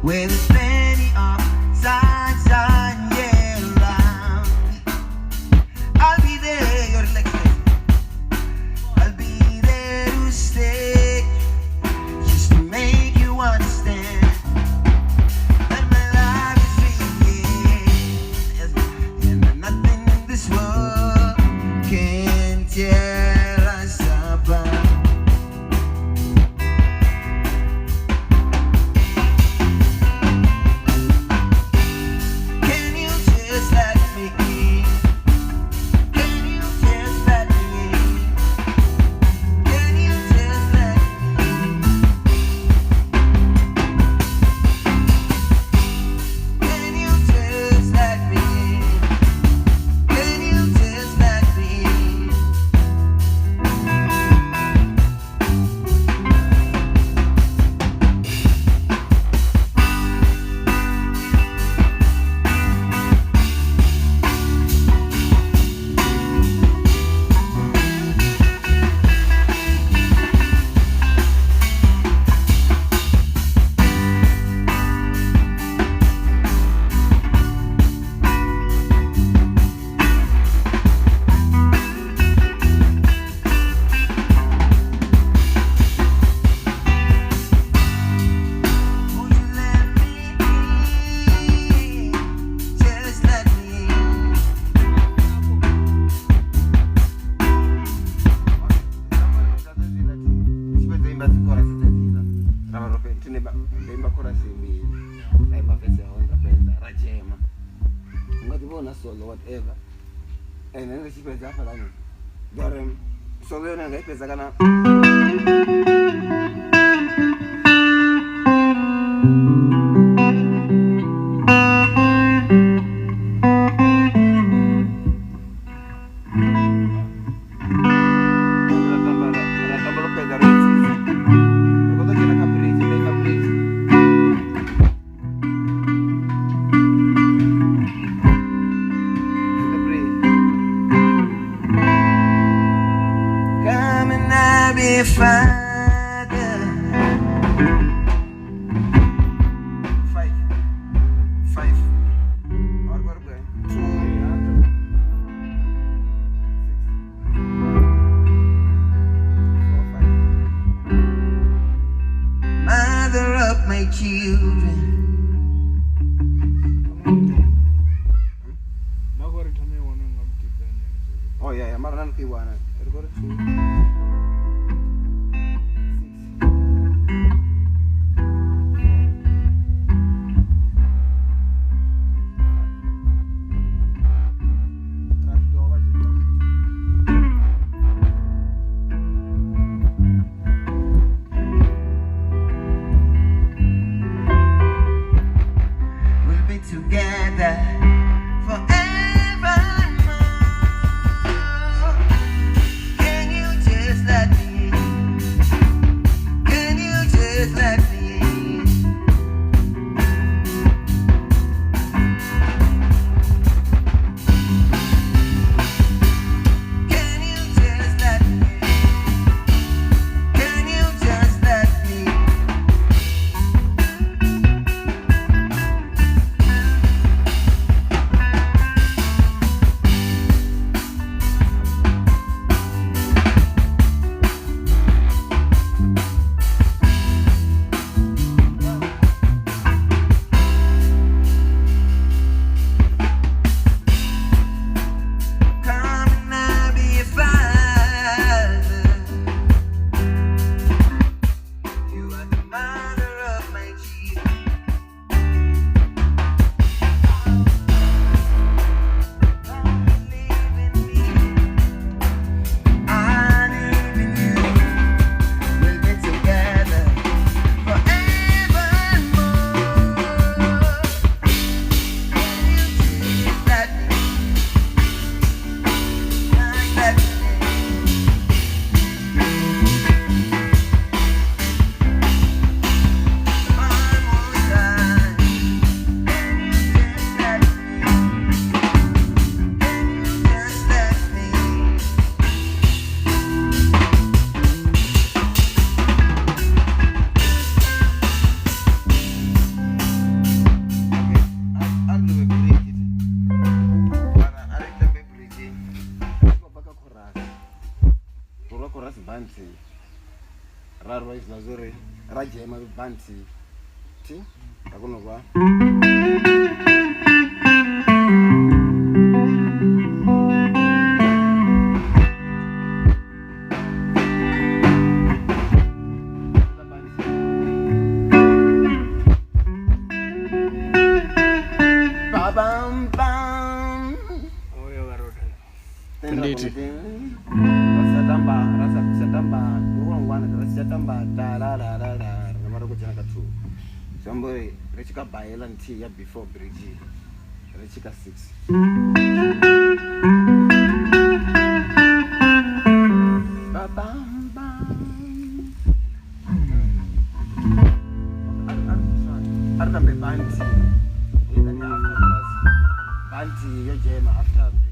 where there's plenty of sunshine year round. I'll be there, you're like this. I'll be there to stay, just to make you understand that my life is real. Yes, and that nothing in this world can tear us apart. Can you just let me in? Can you just let me in? Can you just let me in? Can you just let me in? Can you just let me in? Would you let me in? Just let me in. Tshipedza imba dzikorasi dzedzila ra vha ro nda imba korasi mbili nda imba verse ya hone nda fhedza ra dzhema u nga ḓi vhona solo whatever and then ri tshi fhedza hafhaḽani ngori solo yone nga i fhedza kana ra tamba ra tamba ro fhedza ro tsitsa ri khou ḓo dzhena kha bridge nda imba bridge. The bridge. Come and I'll be father. 5 5 or what we 2 6 4 5. Mother of my children. Nda khou ri thome i wane nga mutedzani. Oh yeah, mara nani kuiwana ri khou ri 2 6 4 ra dovha zwi. chorus banthihi ra rwa hezwiḽa zwo ri ra dzhema banthihi thi ra kona u vha ya before bridge ri tshi ka 6 ba bam bam ar tambe banti ida ni after plus banti yo jema after bridge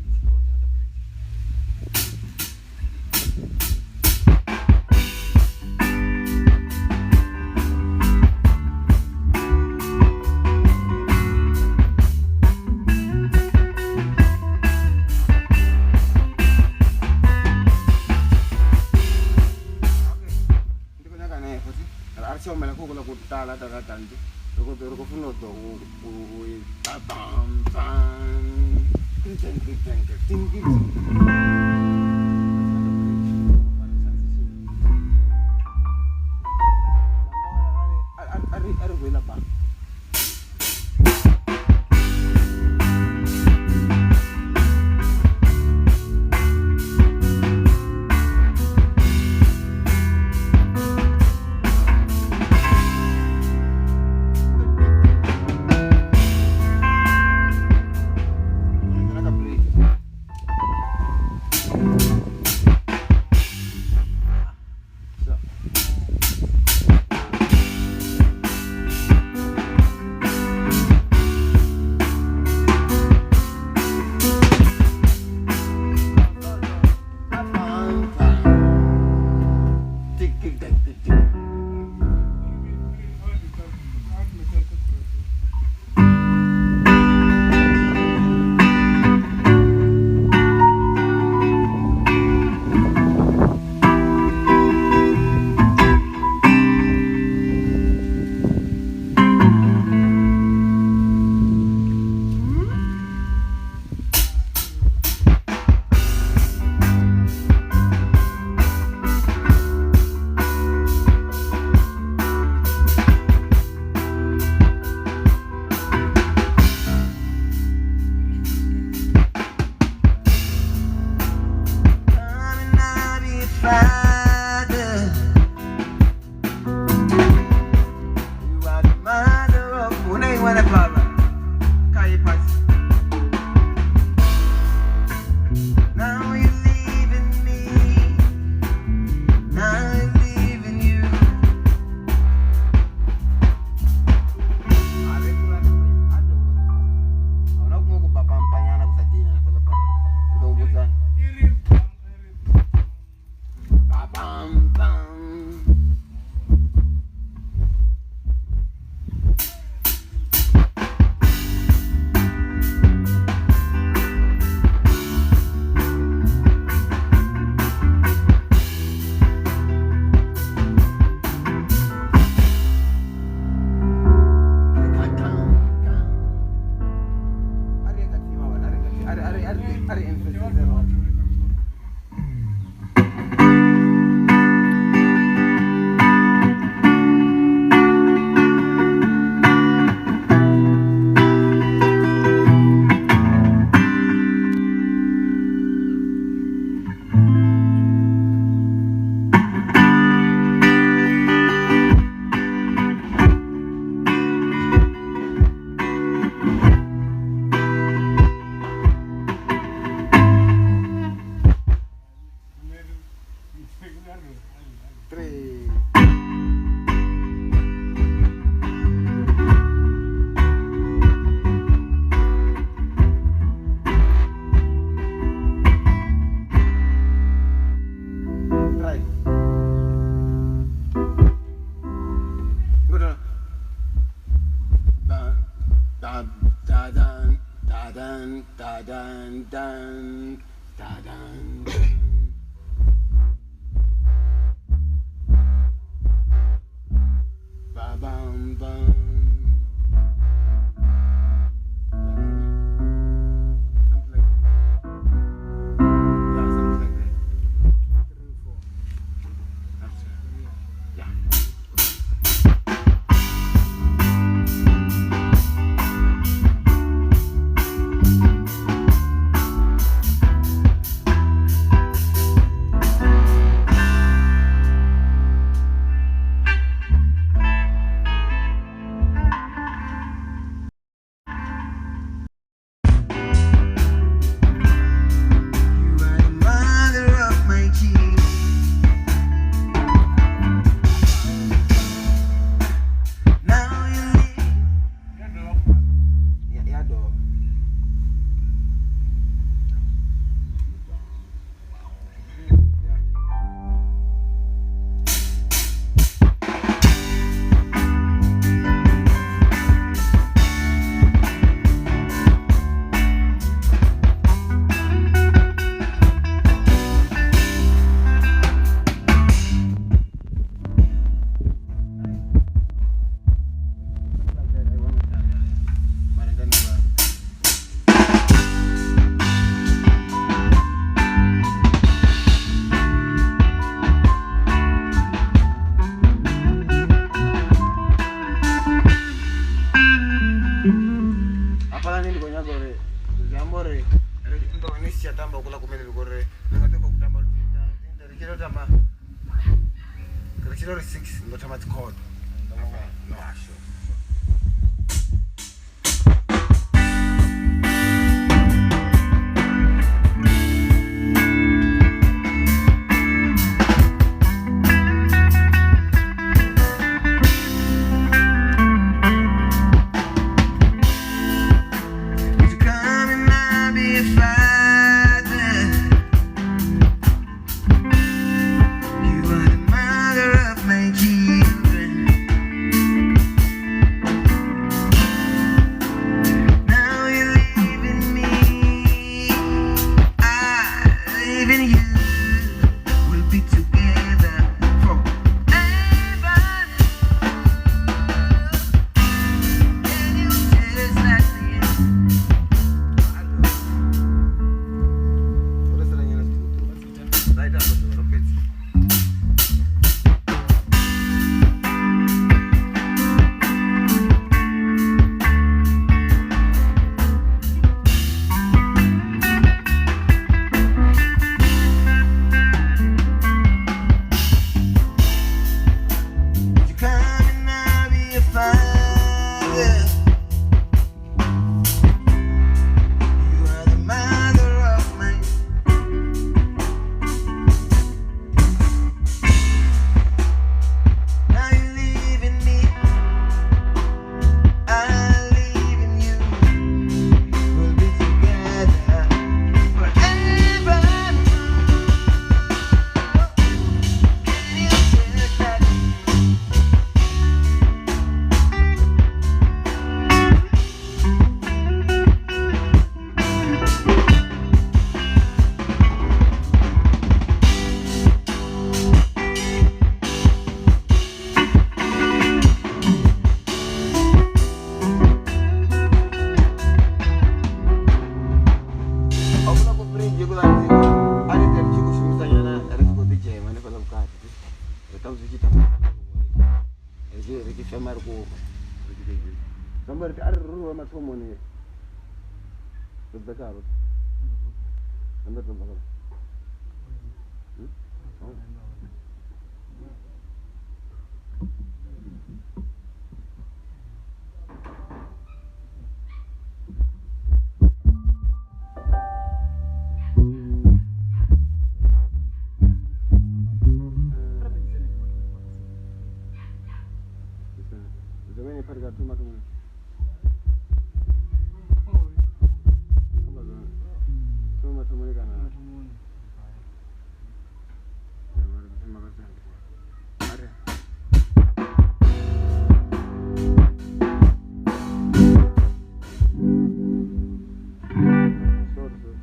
or the bridge. Da dan da dan da dan. thoma ri tshi ri 6 ndo thoma dzikhodo. No, sure. Would you come and I'll be a father? You are the mother of my children. Now you're leaving me, I'm leaving you. We'll be together forever. Can you just like me? Ro sala nyana zwiṱukuṱuku. Ra ita afho ḓuvha ro fhedza. Would you come and I'll be a father? You are the mother of my. Now you're leaving me, I'm leaving you. We'll be together forever. Can you tell that? A huna ku fridge kuḽa a ri ite ri tshi khou shumisa nyana ri tshi khou ḓi dzhema hanefhaḽa vhukati. Ri ṱwa zwi tshi ita ri tshi fema ri khou ri tshi tou zwi amba uri arali ro rwa mathomoni ri bve khavho. Ri ḓo bva khavho. Zimene phatika thoma thoma. Thoma thoma kana. Are. Sorry, sorry.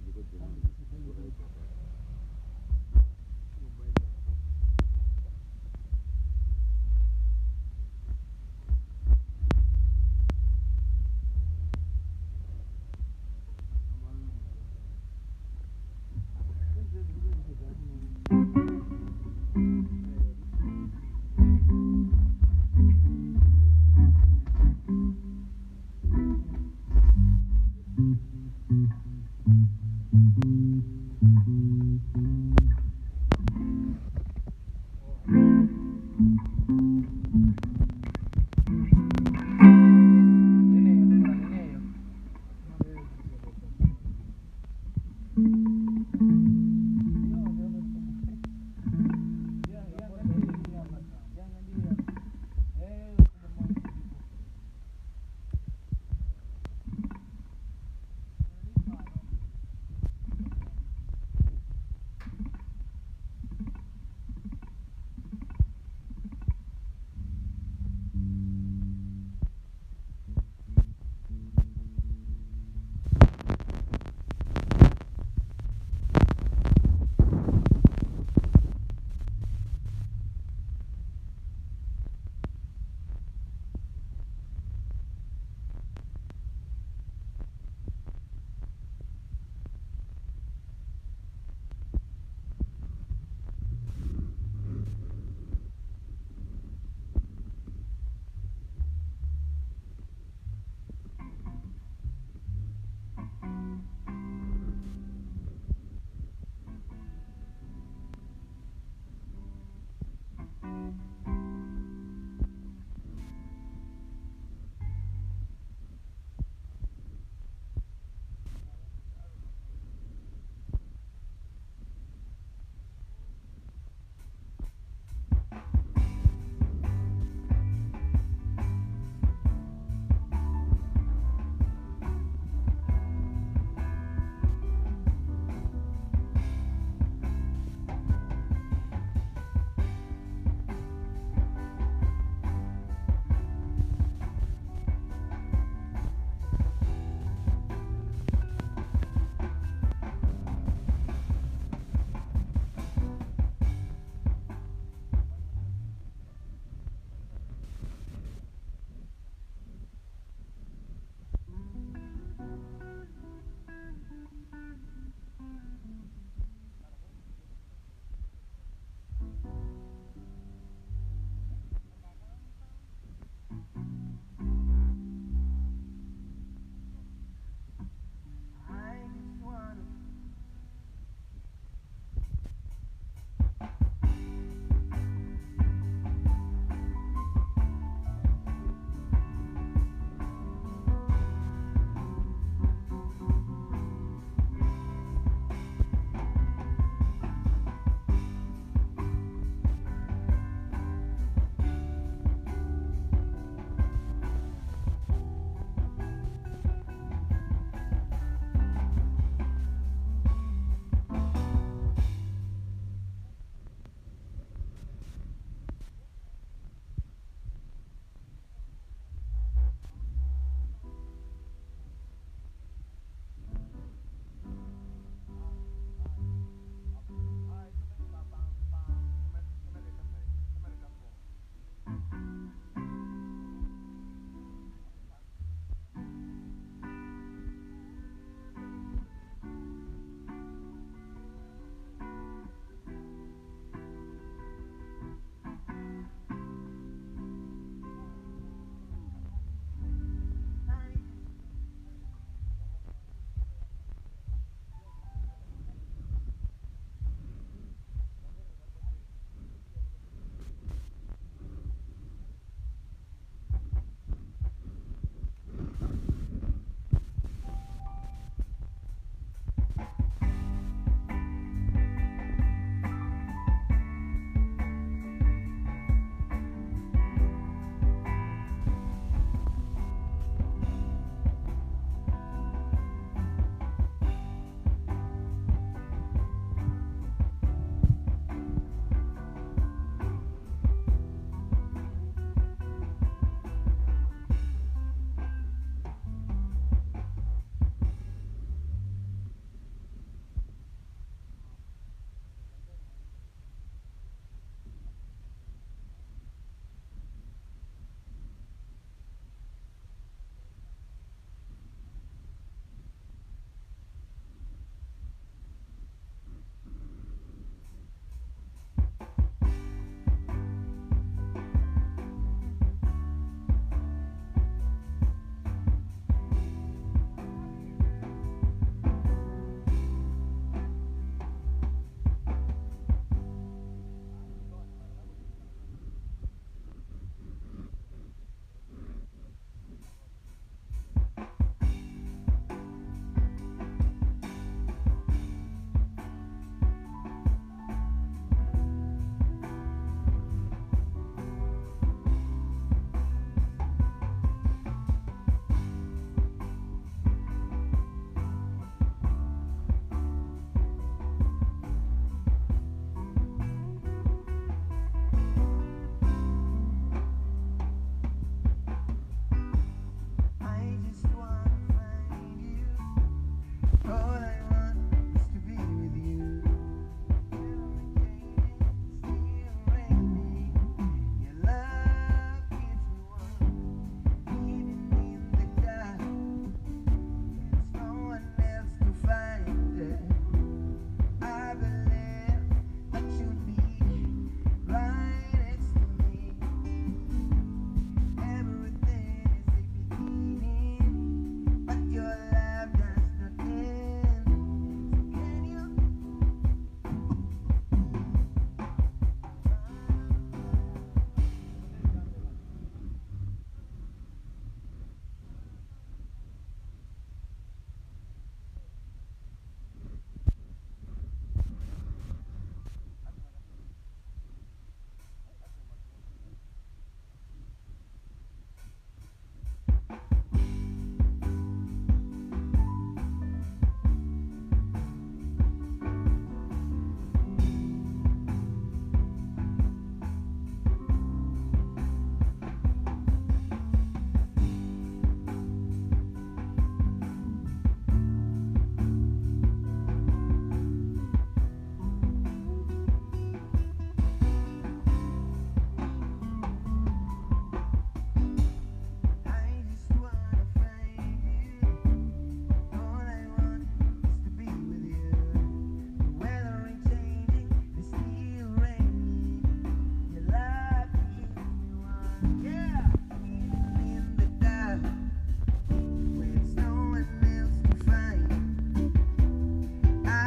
dzi khou dzhena right.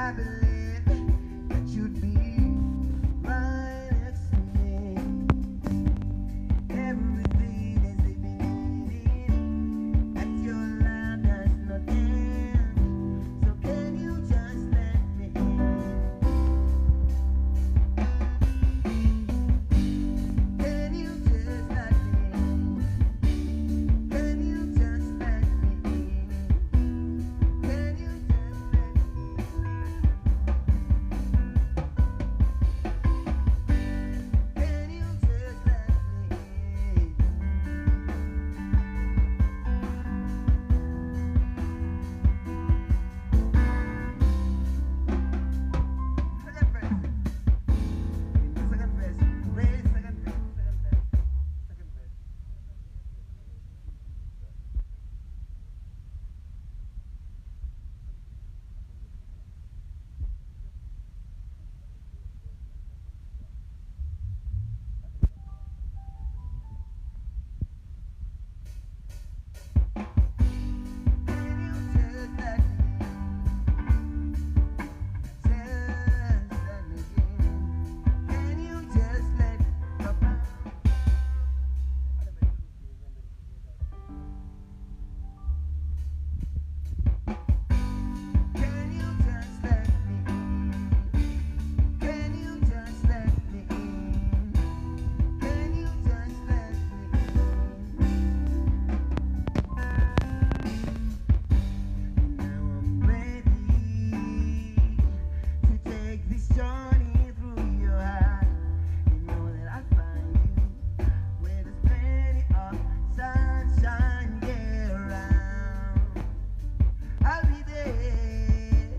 I believe that you'd be right next to me. Everything is a beginning, that your love does not end. So can you just let me in? Can you just let me in? Can you just let me in? Can you just let me in? Can you just let me in? Second verse. Second verse. Ready? Second verse. Second verse. Second verse. Can you just let me in? Just let me in. Can you just let Papa? Can you just let me in? Can you just let me in? Can you just let me in? Now I'm ready to take this journey through your heart. You know that I find you where there's plenty of sunshine year round. I'll be there.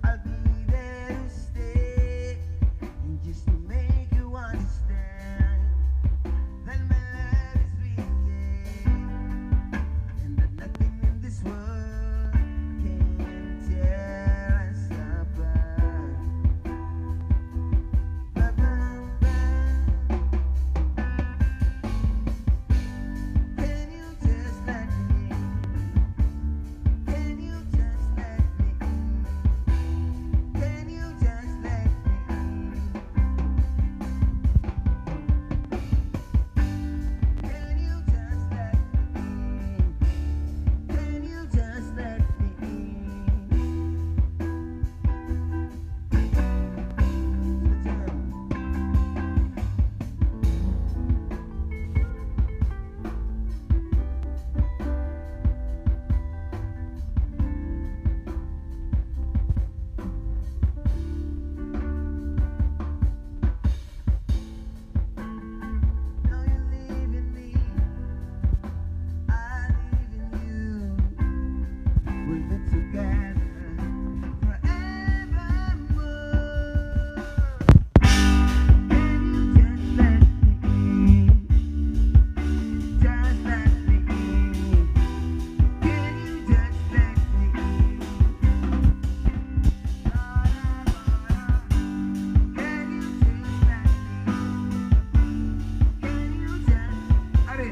I'll be there to stay, and just to make you understand that my love is real, yeah, and that nothing in this world can tear us apart. Ba-bum-bum. Can you just let me in? Can you just let me in? Can you just let me in? Can you just let me in? Can you just let me in? The jam. Now you're leaving me, I live in you. We'll be together forevermore. Can you just let me in? Just let me in. Can you just let me in? Can you just let me in? Can you just? Arre.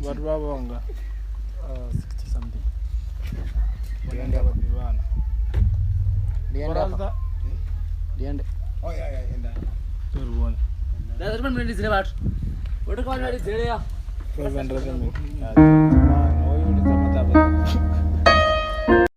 Vhathu vha vhonga 60 something. vhane vha ḓivhana. Ndiende hapa. Ndiende. Oh yeah, yeah, enda. Ri vhone. That's what I'm going to do. What do you want to do? 500 ml.